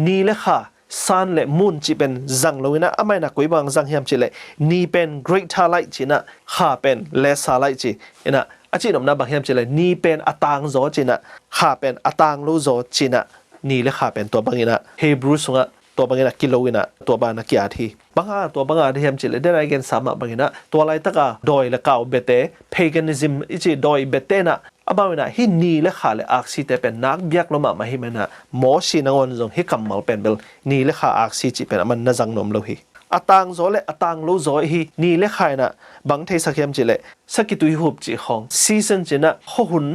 ni le kha, sun le moon cih pen zang lo in ah amah in ah koi bang zang hiam cih leh, ni pen greater light ci-in ah kha pen lesser light ci-in ah, a cihnopna bang hiam cih leh ni pen a tang zaw ci-in ah, kha pen a tang lo zaw ci-in ah, ni le kha pen tua bangin ah Hebrew sungah tua bangin a kilo in ah tua bangin a ki-at hi. Bang hang tua bang a at hiam cih leh, den a i gensa mah bangin ah tua laitak a dawi le kau biate, paganism i ci dawi biate in ah amau in ah hih ni le kha le aksite pen nak biak lo mahmah ahih manin ah Mawsi nangawn zong hih kammal pen bel ni le kha aksi cih pen aman na zang nuam lo hi. A tang zaw le a tang lo zaw ahi ni le kha in ah bang theisak hiam cih leh, sakitui hup cih khawng, season ci-in ah khuahun,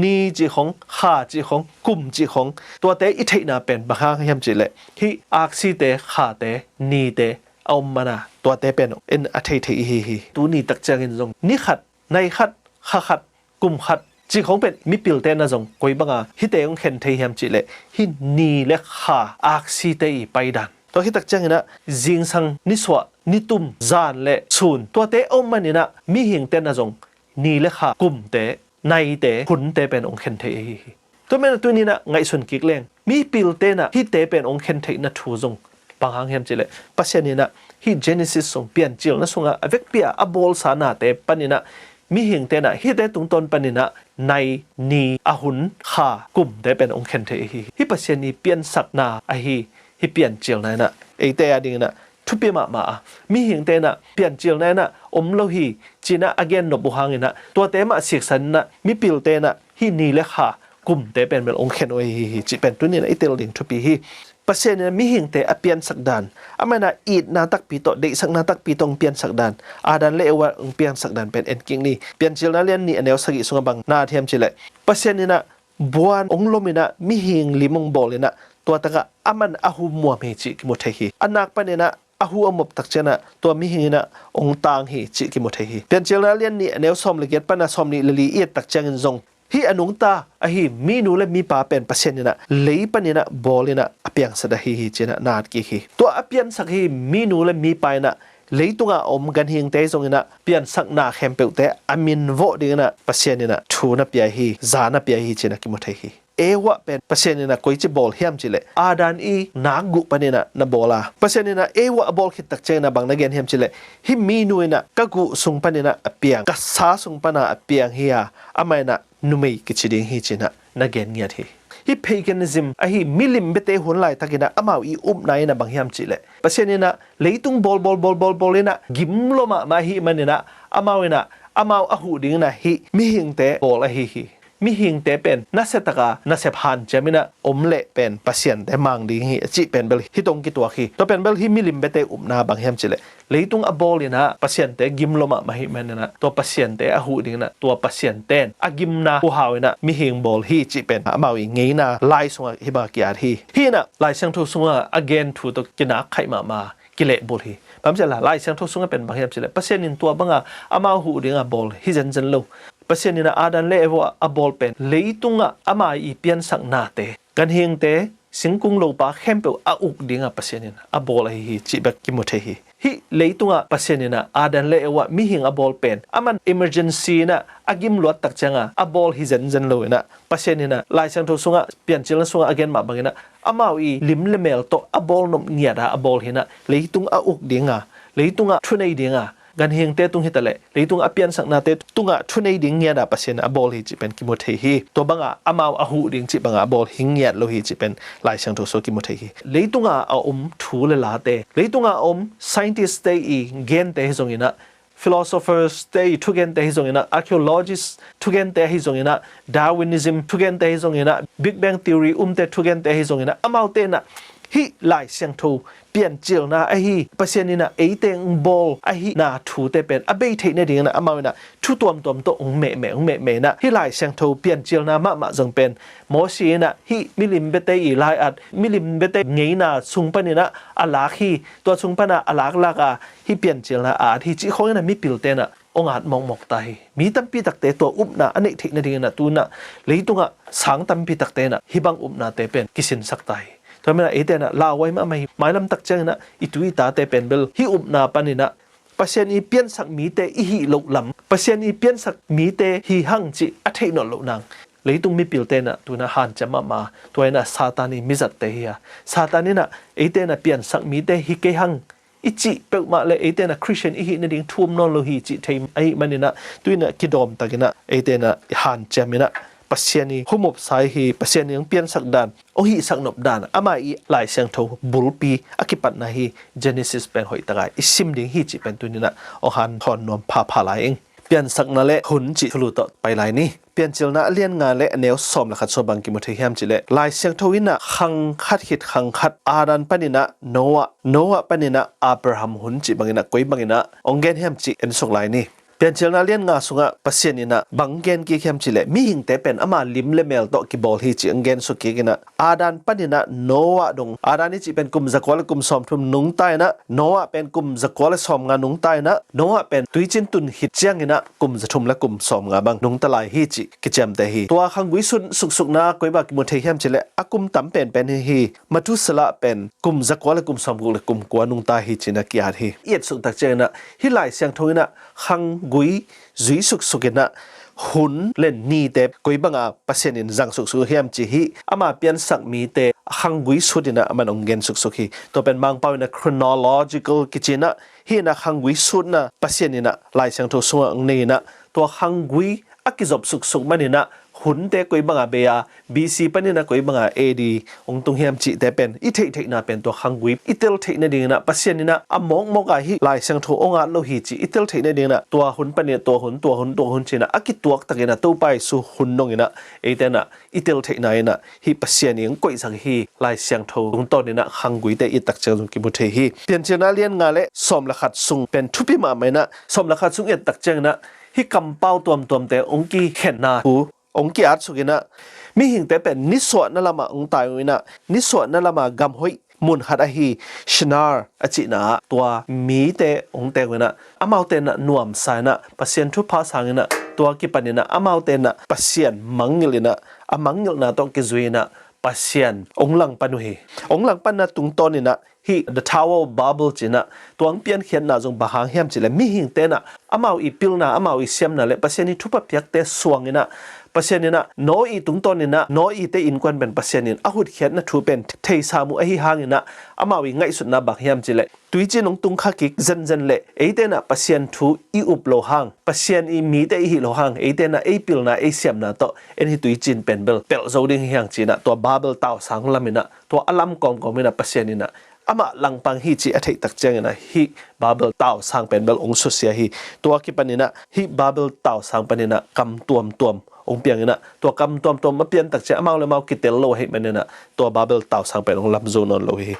ni cih khawng, kha cih khawng, kum cih khawng, tuate i theihna pen bang hang hiam cih leh hih aksite, khate, nite a om man a tuate pen in a thei thei i hi hi. Tuni tak ciangin zong ni khat, nai khat, kha khat, kum khat cih khawng pen mipilte in ah zong koi bang a hihte hong khen thei hiam cih leh hih ni le kha aksite i paidan. Tua khit tak ciangin ah zingsang, nisuah, nitum, zan le sun tuate a om manin ah mihingte in ah zong ni le kha, kumte, naite, hunte pen hong khen thei ahi hi. Tua manin ah tuni-in ah ngaihsun kik leng, mipilte in ah hihte pen hong khen theihna thu zong bang hang hiam cih leh, Pasian in ah hih Genesis sung, piancilna sungah a vekpi a a bawlsa nate panin ah mihingte in ah hihte tungtawn panin ah nai, ni, a hun, kha, kumte pen hong khen thei ahi hi. Hih Pasian i piansakna ahi hih piancilna in ah eite a dingin ah thupi mahmah a, mihingte in ah piancilna in ah om lo hi ci-in ah a gen nop uh hangin ah tuate mah siksan in ah mipilte in ah hih ni le kha, kumte pen bel hong khen uh ahi hi cih pen tuni-in ah i tel ding thupi hi. Pasian in ah mihingte a piansak dan, amah in ah itna takpi tawh, deihsakna takpi tawh hong piansak dan, Adam le Eva hong piansak dan pen en kik ni. Piancilna lian nih a neu sagih sungah bang na at hiam cih leh, Pasian in ah buan hong lom in ah mihing lim hong bawl in ah tua tak ah aman a hu muam hi cih kimu thei hi. A nak panin ah a hu a muap tak ciangin ah tua mihing in ah hong tang hi cih kimu thei hi. Piancilna lian nih a neu sawm le giat pan a sawm nih le li i et tak ciangin zong hih a nungta ahi minu le mipa pen Pasian in ah lei panin ah bawl in ah a piangsak ahi hi ci-in ah na at kik hi. Tua a piansak hi minu le mipa in ah leitungah a om ganhingte zong in ah piansakna khempeuhte a min vawh dingin ah Pasian in ah thu na pia hi, za na pia hi ci-in ah kimu thei hi. Eva pen Pasian in ah koici bawl hiam cih leh, Adam i nakguh panin ah na bawl a, Pasian in ah Eva a bawl khit tak ciangin ah bang na gen hiam cih leh, hih minu in ah ka guh sung panin ah a piang, ka sa sung pan a a piang hi a, amah in ah numei kici ding hi ci-in ah na gen ngiat hi. Hih paganism ahi milim biate hun laitakin ah amau i upna in ah bang hiam cih leh, Pasian in ah leitung bawl bawl bawl bawl bawl in ah gim lua mahmah ahih manin ah amau in ah amau a huh dingin ah hih mihingte bawl ahi hi. mihingte pen nasia taka nasep hanciam inah om leh pen pasiante mang ding hi a cih pen bel hih tawh kituak hi. Tua pen bel hih milim biate upna bang hiam cihleh, leitung a bawl inah pasiante gim lua mahmah ahih maninah tua pasiante a huh dinginah tua pasiante in a gimna huhau inah mihing bawl hi cih pen amau i ngeina lai sungah hih bang a ki-at hi. Hih inah Lai Siangtho sungah a gen thu tawh kinak khaih mahmah, kilehbulh hi. Bang hiam cihleh Lai Siangtho sungah pen bang hiam cihleh Pasian in tua banga amau huh dinga bawl hi zenzen lo. Pasian inah Adam le Eva a bawl pen leitungah ama i piansaknate, ganhingte, singkung lopa khempeuh a uk dinga Pasian in a bawl ahi hi cih bek kimu thei hi. Hih leitungah Pasian inah Adam le Eva mihing a bawl pen aman emergency inah a gim luat tak cianga a bawl hi zenzen lo inah Pasian inah Lai Siangtho sungah Piancilna sungah a gen mah banginah amau i lim le mel tawh a bawl nop ngiata a bawl hi inah leitung a uk dinga, leitungah thunei dinga, ganhingte tung hitaleh leitung a piansaknate tungah thunei ding ngiata Pasian a bawl hi cih pen kimu thei hi. Tua banga amau a huh ding cih banga a bawl hi ngiat lo hi cih pen Lai Siangtho sungah kimu thei hi. Leitunga a om thu le late, leitunga a om scientist te i gente hi zonginah, philosophers te i thugente hi zonginah, archaeologist thugente hi zonginah, Darwinism thugente hi zonginah, Big Bang Theory umte thugente hi zonginah, amaute inah hih Lai Siangtho Piancilna ahi, Pasian inah eite ong bawl ahihna thute pen a bei theih nadinginah amau inah thu tuamtuam tawh ong mehmeh, ong mehmeh inah hih Lai Siangtho Piancilna mahmah zong pen Moses inah hih milim biate i lai-at, milim biate ngeina sung paninah a lak hi. Tua sung pana a laklak a hih Piancilna a at hi cih khawng inah mipilte inah ong at mawkmawk ta hi. Mi tampi takte tua upna a neih theih nadinginah tu inah leitungah sang tampi takte inah hih bang upnate pen kisinsak ta hi. Tua maninah eite inah lauhuai mahmah hi. Mailam tak cianginah i tu i tate pen bel hih upna paninah Pasian i piansak mite i hih loh lam, Pasian i piansak mite hi hang cih a theih nawn loh nang leitung mipilte inah tu inah hanciam mahmah. Tua inah Satan i mizatte hi a, Satan inah eite inah piansak mite hi kei hang i cih peuhmah le eite inah Christian i hih nading thu om nawn lo hi cih thei ahih maninah tu inah kidawm takinah eite inah hanciam inah Pasian i humupsa i hi, Pasian i ong piansak dan, ong hihsak nop dan, ama i Lai Siangtho bulpi a kipatna hi Genesis pen hoih taka i sim ding hi cih pen tu inah ong hanthawn nuam phapha lai ing. Piansakna le hun cih thulu tawh pai lai ni. Piancilna a lian nga le a neu sawm le khat sung bang kimu thei hiam cihleh Lai Siangtho inah khang khat khit khang khat Adam paninah Noah, Noah paninah Abraham hun cih banginah koi banginah ong gen hiam cih en suk lai ni. Piancilna a lian nga sungah Pasian inah bang gen kik hiam cihleh mihingte pen ama lim le mel tawh kibawl hi cih ong gen suk kik inah Adam paninah Noah dong, Adam i cih pen kum zakua le kum sawmthum nungta inah Noah pen kum zakua le sawmnga nungta inah Noah pen tuicin tun khit cianginah kum zathum le kum sawmnga bang nungta lai hi cih kiciamteh hi. Tua khanggui sut suksukna koi bang kimu thei hiam cihleh a kum tam penpen hi hi. Methuselah pen kum zakua le kum sawmguk le kum kua nungta hi ci-in a ki-at hi. I etsuk tak cianginah hih Lai Siangtho inah khanggui zui suksuk inah hun le nite koi banga Pasian in zang suksuk hiam cih hih ama piansak mite khanggui sut inah aman ong gen suksuk hi. Tua pen Mangpau inah chronological kici inah hih inah khanggui sutna Pasian inah Lai Siangtho sungah ong nei inah tua khanggui a kizop suksuk maninah hunte koi banga bei a, B C paninah koi banga A D ong tung hiam cihte pen i theihtheihna pen tua khanggui i tel theih nadinginah Pasian inah a mawkmawk a hih Lai Siangtho ong at lo hi cih i tel theih nadinginah tua hun paninah tua hun, tua hun, tua hun ci-inah a kituak takinah Topa Jesu hun donginah eite inah i tel theihna inah hih Pasian i ong koihsak hi Lai Siangtho tungtawn inah khangguite i et tak ciang zong kimu thei hi. Piancilna a lian nga le sawm le khat sung pen thupi mahmah inah sawm le khat sung i et tak cianginah hih kampau tuamtuamte ong kikhenna thu ong ki-at suk inah mihingte pen nisuahna lamah ong tai uh inah nisuahna lama gam hoih mun khat ahi Shinar a cihna ah tua mite ong teng uh inah amaute inah nuamsa inah Pasian thupha sang inah tua kipan inah amaute inah Pasian mangngilh inah a mangngilhna tawh kizui inah Pasian ong langpan uh hi. Ong langpanna tungtawn inah hih The Tower of Babel ci-inah tua ong piankhiatna zong bang hang hiam cihleh mihingte inah amau i pilna, amau i siamna le Pasian i thupha piakte suang inah Pasian inah Noah i tungtawn inah Noah i te innkuan pen Pasian in a hutkhiatna thu pen theisam uh ahi hang inah amau i ngaihsutna bang hiam cihleh tuicin ong tungkha kik zenzen leh eite inah Pasian thu i up loh hang, Pasian i mite i hih loh hang, eite inah ei pilna ei siamna tawh en hih tuicin pen bel pelh zo ding hi hang ci-inah tua Babel tausang lam inah tua a lam kawmkawm inah Pasian inah amah langpang hi cih a theih tak ciangin ah hih Babel tausang pen bel hong susia hi. Tua kipan in ah hih Babel tausang panin ah kam tuamtuam hong piang in ah, tua kam tuamtuam a pian tak ciang amau le amau kitel lo ahih manin ah tua Babel tausang pen hong lam zo nawn lo hi.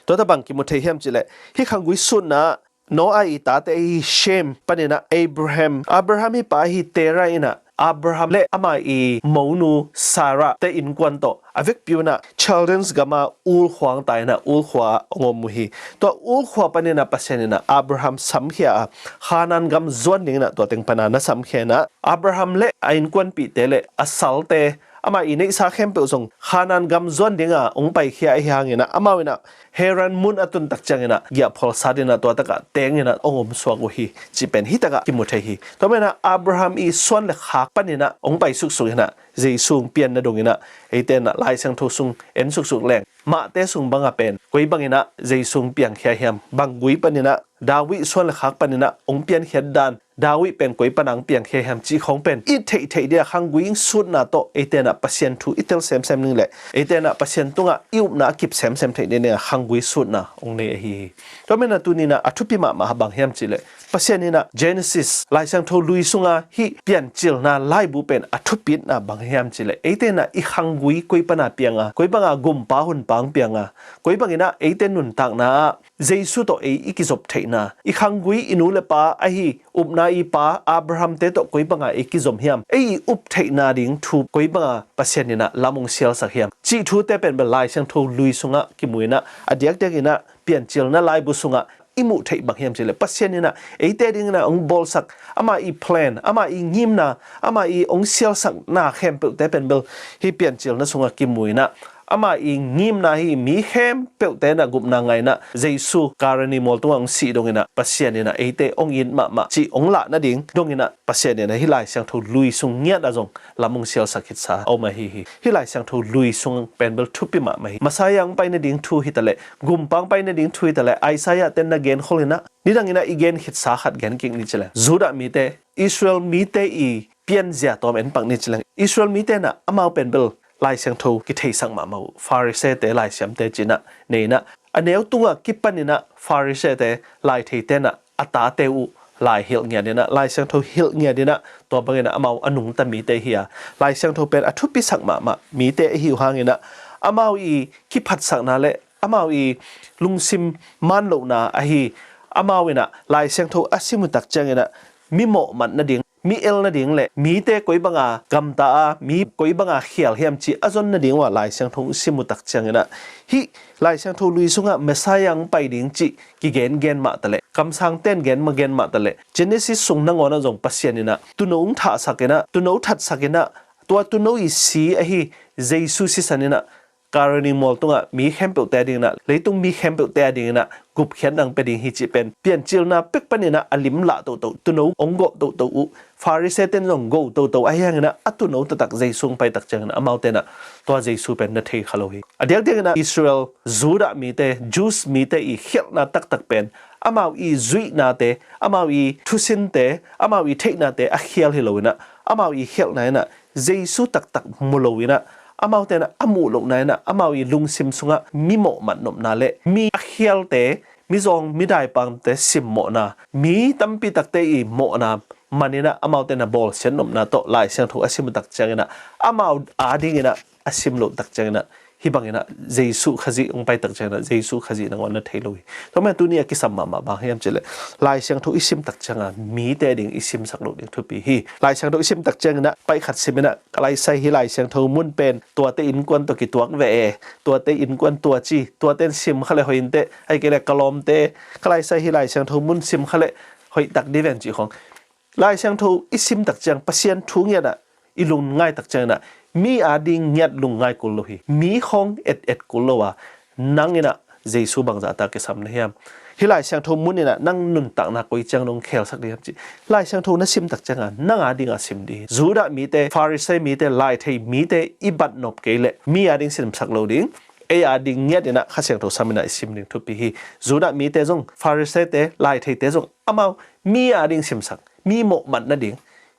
Tua tabang kimu thei hiam cih leh hih khanggui sutna Noah i tate ahi Shem panin ah Abraham, Abraham i pa ahi Terah in ah Abraham le ama i monu Sarah te innkuan tawh a vekpi un ah Chaldeans gam ah ulkhua hong tai in ah ulkhua ah hong om uh hi. Tua ulkhua panin ah Pasian in ah Abraham samkhia a, Khanaan gam zuan dingin ah tua teng pan a na samkhia in ah Abraham le a innkuanpihte le a salte, ama i neihsa khempeuh zong Khanaan gam zuan ding a hong paikhia ahi hangin ah amau in ah Haran mun a tun tak ciangin ah giahphual sat in ah tua tak ah teng in ah hong omsuak uh hi, cih pen hih tak ah kimu thei hi. Tua manin ah Abraham i suan le khak panin ah hong pai suksuk in ah Jesu hong pian nading in ah eite in ah Lai Siangtho sung en suksuk leng Matthai sung bang a pen koi bangin ah Jesu hong piangkhia hiam, bang gui panin ah, David suan le khak panin ah hong piankhiat dan, David pen koi pan a hong piangkhia hiam cih khawng pen i theihtheih ding a khanggui sutna tawh eite in ah Pasian thu i tel semsem ding le eite in ah Pasian tungah i upna a kip semsem theih ding a khanggui sutna hong nei ahi hi. Tua manin ah tuni in ah a thupi mahmah bang hiam cih leh Pasian in ah Genesis Lai Siangtho lui sung a hih Piancilna laibu pen a thupitna bang hiam cih leh eite in ah i khanggui koi pan a piang a, koi bang a gumpa hunpa hong piang a, koi bangin ah eite nuntakna ah Jesu tawh ei i kizop theihna, i khanggui i nu le pa ahi upna i pa Abraham te tawh koi bang a ei kizom hiam, ei i up theihna ding thu koi bang a Pasian in ah lam hong sialsak hiam cih thute pen bel Lai Siangtho lui sung ah kimu in ah a diakdiak in ah Piancilna laibu sung ah i muh theih bang hiam cih leh Pasian in ah eite dingin ah hong bawlsak ama i plan, ama i ngimna, ama i hong sialsakna khempeuhte pen bel hih Piancilna sung ah kimu in ah ama i ngimna hi. Mi khempeuhte in ah gupna ngah in ah Jesu Kalvari mual tungah hong sih dong in ah Pasian in ah eite hong it mahmah cih hong lah nading dong in ah Pasian in ah hih Lai Siangtho lui sung ngiat ah zong lam hong sialsak khitsa a om ahi hi. Hih Lai Siangtho lui sung pen bel thupi mahmah hi. Messiah hong pai nading thu hi ta leh, gumpa hong pai nading thu hi ta leh, Isaiah ten na genkhol in ah nidang in ah i gen khitsa khat gen kik ni ci leng, Judah mite, Israel mite i pianzia tawm en pak ni ci leng, Israel mite in ah amau pen bel Lai Siangtho kitheisak mahmah uh, Pharisee te, laisiamte ci in ah nei in ah a neu tungah kipan in ah Pharisee te, laitheite in ah a tate uh lai hilh ngiat in ah, Lai Siangtho hilh ngiat in ah tua bangin ah amau a nungta mite hi a, Lai Siangtho pen a thupisak mahmah mite ahi uh hangin ah amau i kiphatsakna le amau i lungsim man lohna ahi, amau in ah Lai Siangtho a sim uh tak ciangin ah mi mawhmat nading, mi el nading le mite koi bang a gamta a, mi koi bang a khial hiam cih a zon nading uh a Lai Siangtho sim uh tak ciangin ah hih Lai Siangtho lui sung ah Messiah hong pai ding cih kigengen mah ta leh, kamsangte in gen mah gen mah ta leh, Genesis sung nangawn ah zong Pasian in ah tuuno hong thahsak in ah, tuuno thatsak in ah, tua tuuno i si ahi Jesu sisan in ah Kalvari mual tungah mi khempeuhte a dingin ah, leitung mi khempeuhte a dingin ah gupkhiatna hong pia ding hi cih pen Piancilna pek panin ah a lim lah toto, tuuno hong gawh toto uh, Pharisee ten zong gawh toto ahi hangin ah a tuuno taktak Jesu hong pai tak ciangin ah amaute in ah tua Jesu pen na thei kha lo hi. A diakdiakin ah Israel, Judah mite, Jews mite i khialhna taktak pen amau i zuihnate, amau i thusinte, amau i theihnate a khial hi lo in ah amau i khialhna in ah Jesu taktak mu lo in ah, amaute in ah a muh lohna in ah amau i lungsim sungah mi mawhmat nopna le mi a khialte, mizawng midaipangte simmawhna, mi tampi takte i mawhna man in ah amaute in ah bawlsiat nopna tawh Lai Siangtho a sim uh tak ciangin ah amau a dingin ah a sim loh tak ciangin ah hih bangin ah Jesu Khazih hong pai tak ciangin ah Jesu Khazih nangawn na thei lo hi. Tua manin tuni a kisam mahmah bang hiam cih leh Lai Siangtho i sim tak ciangin ah mite ding i simsak loh ding thupi hi. Lai Siangtho i sim tak ciangin ah paikhat sim in ah ka lai sai hi Lai Siangtho mun pen tuate innkuan tawh kituak ve e, tuate innkuan tua ci, tuate in sim kha leh hoih inteh, ahih kei leh ka lawmte, ka lai sai hi Lai Siangtho mun sim kha leh hoih tak ding ven cih khawng. Lai Siangtho i sim tak ciang Pasian thu ngiat ah i lungngai tak ciangin ah mi a ding ngiat lungngai kul lo hi. Mi khawng et et kul lo a, nang in ah Jesu bangzah ta kisam na hiam? Hih Lai Siangtho mun in ah nang nuntakna koi ciang nong khelsak ding hiam cih Lai Siangtho na sim tak ciangin ah nang a ding a sim ding hi. Judah mite, Pharisee mite, laithei mite i bat nop kei leh mi a ding simsak lo ding, ei a ding ngiat in ah Kha Siangtho sam in ah i sim ding thupi hi. Judah mite zong, Pharisee te, laitheite zong amau mi a ding simsak, mi mawhmat nading,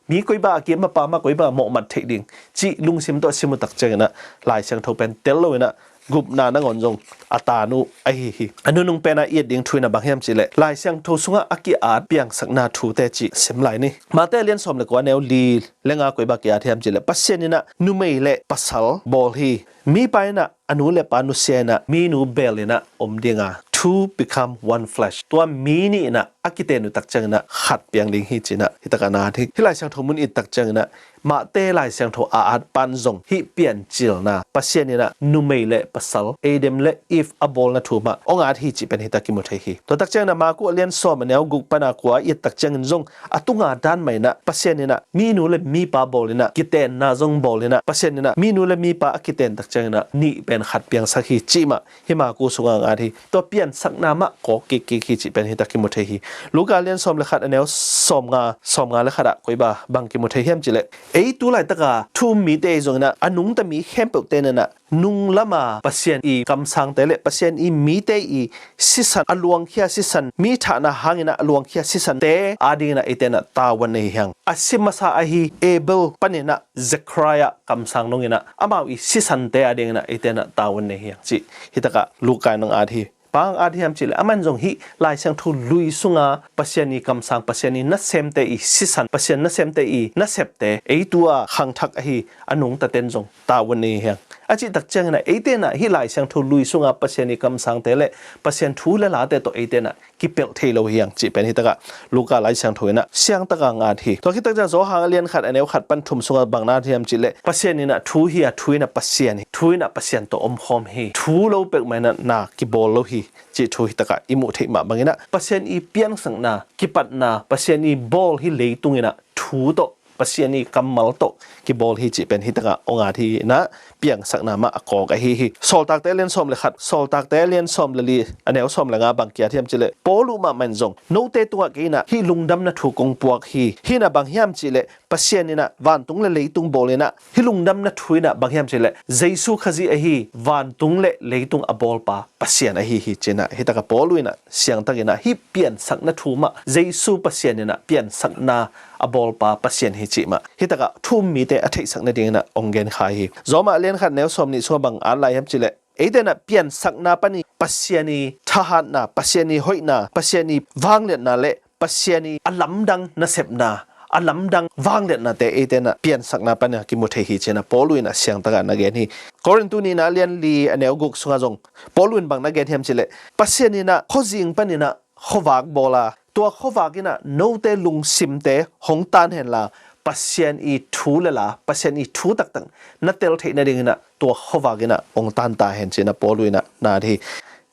mi koi bang a kim a pam a koi bang a mawhmat theih ding cih lungsim tawh sim uh tak ciangin ah Lai Siangtho pen tel lo in ah gupna nangawn zong a taan uh ahi hi. A nunung penah i et ding thu in a bang hiam cihleh Lai Siangtho sungah a ki-at piangsakna thute cih sim lai ni. Mate lian sawm le kua neu li le nga koi bang ki-at hiam cihleh Pasian in ah numei le pasal bawl hi. Mipa in ah a nu le pa nusia in ah minu beel in ah om dinga, two become one flesh. Tua mi nih in ah a kiten uh tak ciangin ah khat piang ding hi ci-in ah hi takah na hi. Hih Lai Siangtho mun i et tak ciangin ah Mate Lai Siangtho a at pan zong hih piancilna Pasian in ah numei le pasal Adam le Eve a bawlna thu mah hong at hi cih pen hi tak kimu thei hi. Tua tak ciangin ah Maku a lian sawm a neu guk pan a kua i et tak ciangin zong a tunga dan mah in ah Pasian in ah minu le mipa bawl in ah kitenna zong bawl in ah Pasian in ah minu le mipa a kiten tak ciangin ah nih pen khat piangsak hi cih mah hih Maku sungah hong at hi. Tua piansakna mah kawk kikkik hi cih pen hi tak kimu thei hi. Luka lian sawm le khat a neu sawm nga, sawm nga le khat ah koi bang kimu thei hiam cihleh ei tu laitaka thu um mite zong in ah a nungta mi khempeuhte in ah nung lama Pasian i kamsangte le Pasian i mite i sisan, a luangkhia sisan, mi thahna hangin ah a luangkhia sisante adingin ah eite in ah tavuan nei hi hang. A si masa ahi Abel panin ah Zechariah kamsang dongin ah amau i sisante adingin ah eite in ah tavuan nei hi hang cih hi takah Luka in hong at hi. Bang hong at hiam cihleh aman zong hih Lai Siangtho lui sunga Pasian i kamsang, Pasian i nasemte i sisan, Pasian nasemte i nasepte ei tu a khangthak ahi a nungtaten zong tavuan nei hi hang. A cih tak ciangin ah eite in ah hih Lai Siangtho lui sunga Pasian i kamsangte le Pasian thu le late tawh eite in ah kipelh thei lo hi hang cih pen hi takah Luka Lai Siangtho in ah siang takah hong at hi. Tua khit tak ciang Johan a lian khat a neu khat pan thum sungah bang na at hiam cihleh Pasian in ah thu hi a, thu in ah Pasian hi, thu in ah Pasian tawh omkhawm hi. Thu lo peuhmah in ah na kibawl lo hi cih thu hi takah i muh theih mah bangin ah Pasian i piangsakna, kipatna, Pasian i bawl hih leitung in ah thu tawh, Pasian i kammal tawh kibawl hi cih pen hi takah hong at hi in ah piangsakna mah a kawk ahi hi. Sawltakte lian sawm le khat, Sawltakte lian sawm le li a neu sawm le nga bang ki-at hiam cihleh Paul uh mahmah in zong note tungah kei in ah hih lungdamna thu kong puak hi. Hih in ah bang hiam cihleh Pasian in ah vantung le leitung bawl in ah hih lungdamna thu in ah bang hiam cihleh Jesu Khazih ahi vantung le leitung a bawlpa Pasian ahi hi ci-in ah hi takah Paul uh in ah siangtakin ah hih piansakna thu mah Jesu Pasian in ah piansakna a bawlpa Pasian hi cih mah hi takah thu um mite a theihsak nadingin ah hong genkhai hi. Roma a lian khat neu sawm nih sungah bang at lai hiam cihleh eite in ah piansakna panin Pasian i thahatna, Pasian i hoihna, Pasian i vangliatna le Pasian i a lamdang nasepna, a lamdang vangliatnate eite in ah piansakna panin ah kimu thei hi ci-in ah Paul uh in ah siangtakin na gen hi. Korintu nihna a lian li a neu guk sungah zong Paul uh in bang na gen hiam cihleh Pasian in ah khuazing panin ah khuavak bawl a, tua khuavak in ah note lungsimte hong taan henla Pasian i thu le la, Pasian i thu taktak na tel theih nadingin ah tua khuavak in ah hong taan ta hen ci-in ah Paul uh in ah na at hi.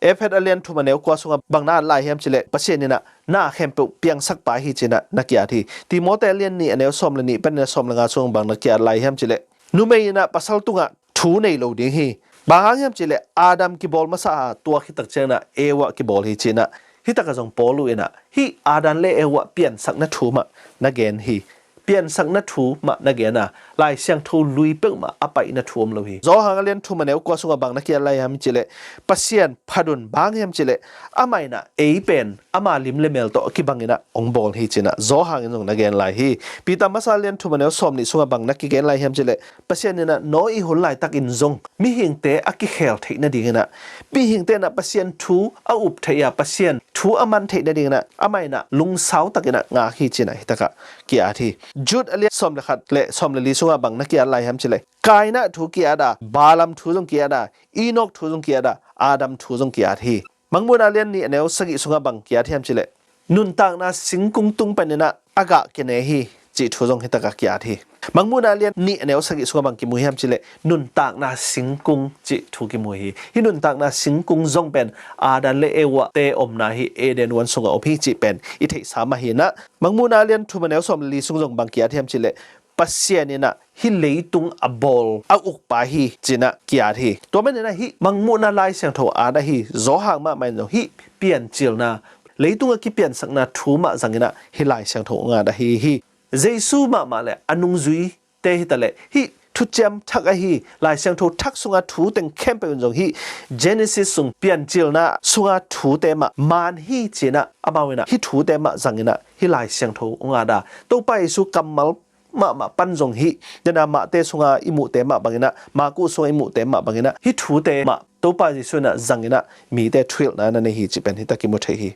Efesa a lian thum a neu kua sungah bang na at lai hiam cihleh Pasian in ah na khempeuh piangsakpa hi ci-in ah na ki-at hi. Timote a lian nih a neu sawm le nih panin ah sawm le nga sungah bang na ki-at lai hiam cihleh numei in ah pasal tungah thu nei lo ding hi. Bang hang hiam cihleh Adam kibawl masa a, tua khit tak ciangin ah Eva kibawl hi ci-in ah hi takah zong Paul uh in ah hih Adam le Eva piansakna thu mah na gen hi. Piansakna thu mah na gen a, Lai Siangtho lui peuhmah a paihna thu om lo hi. Johan a lian thum a neu kua sungah bang na ki-at lai hiam cihleh Pasian phat un, bang hiam cihleh amah in ah ei pen ama lim le mel tawh kibangin ah hong bawl hi ci-in ah Johan in zong na gen lai hi. Peter masa a lian thum a neu sawm nih sungah bang na kigen lai hiam cihleh Pasian in ah Noah i hun laitakin zong mihingte a kikhel theih nadingin ah, mihingte in ah Pasian thu a up theih a, Pasian thu a man theih nadingin ah amah in ah lungsau takin ah ngak hi ci-in ah hi takah ki-at hi. Jude a lian sawm le khat le sawm le li sungah bang na ki-at lai hiam cihleh Kaina thu ki-at a, Balaam thu zong ki-at a, Enoch thu zong ki-at a, Adam thu zong ki-at hi. Mangmuhna a lian nih a neu sagih sungah bang ki-at hiam cihleh nuntakna singkung tung panin ah a gah kine hi cih thu zong hi takah ki-at hi. Mangmuhna a lian nih a neu sagih sungah bang kimu hiam cihleh nuntakna singkung cih thu kimu hi. Hih nuntakna singkung zong pen Adam le Eva te omna hi Eden huan sungah om hi cih pen i theihsa mah hi-in ah Mangmuhna a lian thum a neu sawm le li sung zong bang ki-at hiam cihleh Pasian in ah hih leitung a bawl a ukpa hi ci-in ah ki-at hi. Tua manin ah hih Mangmuhna Lai Siangtho at ahi Johan mahmah in zong hih piancilna, leitung a kipiansakna thu mah zangin ah hih Lai Siangtho hong at ahi hi. Jesu mahmah le a nungzuite hi taleh hih thuciam thak ahi Lai Siangtho thak sunga thu teng khempeuh in zong hih Genesis sung piancilna sunga thute mah maan hi ci-in ah amau in ah hih thute mah zangin ah hih Lai Siangtho hong at a, Topa Jesu kammal mahmah pan zong hih, dena Mate sunga i muhte mah bangin ah, Maku sunga i muhte mah bangin ah hih thute mah Topa Jesu in ah zang in ah mite thuhilhna na nei hi cih pen hi tak i mu thei hi.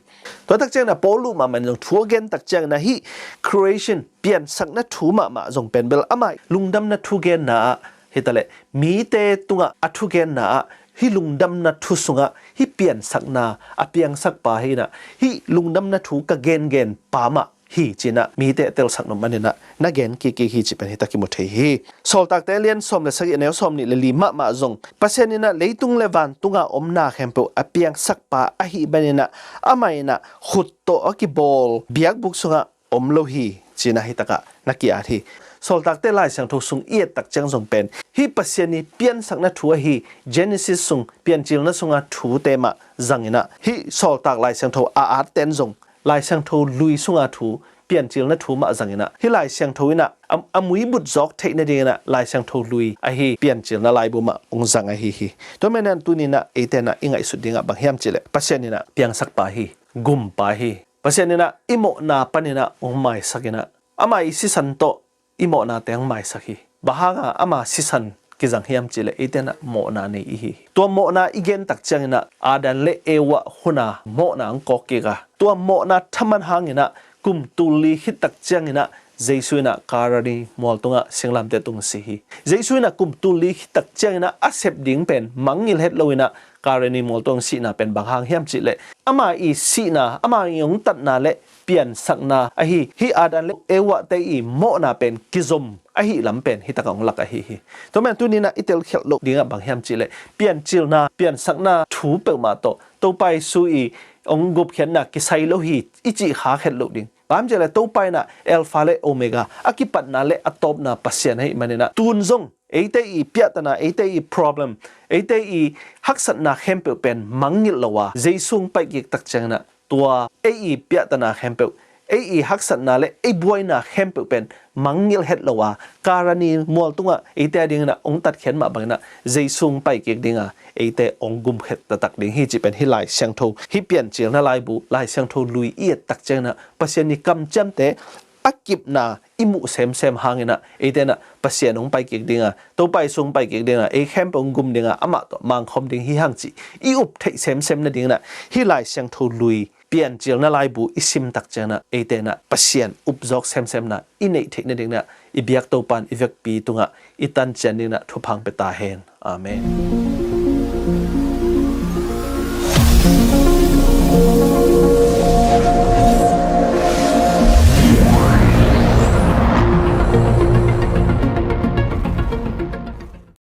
Tua tak ciangin ah Paul uh mahmah in zong thu a gen tak ciangin ah hih creation, piansakna thu mahmah zong pen bel amah lungdamna thugenna ah hi ta leh mite tungah a thugenna ah hih lungdamna thu sungah hih piansakna a piangsakpa hi in ah hih lungdamna thu ka gengen pa mah hi ci in ah mite a telsak nop manin ah na gen kikkik hi cih pen hi tak i mu thei hi. Sawltakte lian sawm le sagih, a neu sawm nih le li mahmah zong Pasian in ah leitung le vantunga omna khempeuh a piangsakpa ahih manin ah amah in ah khut tawh a kibawl biakbuk sungah om lo hi ci in ah hi takah na ki-at hi. Sawltakte Lai Siangtho sung i et tak ciang zong pen hih Pasian i piansakna thu ahi Genesis sung, Piancilna sunga thute mah zang in ah hih Sawltak Lai Siangtho a atte in zong Lai Siangtho lui sunga thu, Piancilna thu mah zang in ah hih Lai Siangtho in ah a, a muibut zawk theih nading in ah Lai Siangtho lui ahi Piancilna laibu mah hong zang ahi hi. Tua manin ah tuni in ah eite in ah i ngaihsut dingah bang hiam cih leh Pasian in ah piangsakpa hi, gumpa hi. Pasian in ah i mawhna panin ah hong maisak in ah amah i sisan tawh i mawhnate hong maisak hi. Bang hanga ama sisan kizang hiam cih leh eite in ah mawhna nei i hi hi. Tua mawhna i gen tak ciangin ah Adam le Eva hun a mawhna hong kawk kik a, tua mawhna thaman hangin ah kum tul li khit tak ciangin ah Jesu in ah Kalvari mual tungah singlamteh tung si hi. Jesu in ah kum tul li khit tak ciangin ah a sep ding pen mangngilh het lo in ah Kalvari mual tungah sihna pen bang hang hiam cih leh ama i sihna, ama i hong tatna le piansakna ahi hih Adam le Eva te i mawhna pen kizom ahi lam pen hi takah hong lak ahi hi. Tua manin tuni in ah i telkhialh loh dingah bang hiam cih leh Piancilna, piansakna thu peuhmah tawh Topa Jesu i hong gupkhiatna kisai lo hi i cih khak het loh ding. Bang hiam cih leh Topa in ah Alpha le Omega, a kipatna le a tawpna Pasian ahih manin ah tun zong eite i piahtana, eite i problem, eite i haksatna khempeuh pen mangngilh lo a, Jesu hong paikik tak ciangin ah tua ei i piahtana khempeuh, ei i haksatna le ei buaina khempeuh pen mangngilh het lo a, Kalvari mual tungah eite a dingin ah hong tatkhiat mah bangin ah Jesu hong paikik ding a, eite hong gumkhiat taktak ding hi cih pen hih Lai Siangtho, hih Piancilna laibu, Lai Siangtho lui i et tak ciangin ah Pasian i kamciamte a kipna i muh semsem hangin ah eite in ah Pasian hong paikik ding a, Topa Jesu hong paikik ding a, ei khempeuh hong gum ding a, amah tawh mangkhawm ding hi hang cih i up theih semsem nadingin ah hih Lai Siangtho lui, Piancilna laibu i sim tak ciangin ah eite in ah Pasian upzawk semsemna i neih theih nadingin ah i biak Topa in i vekpi tungah i tan ciat dingin ah thupha hong pia ta hen. Amen.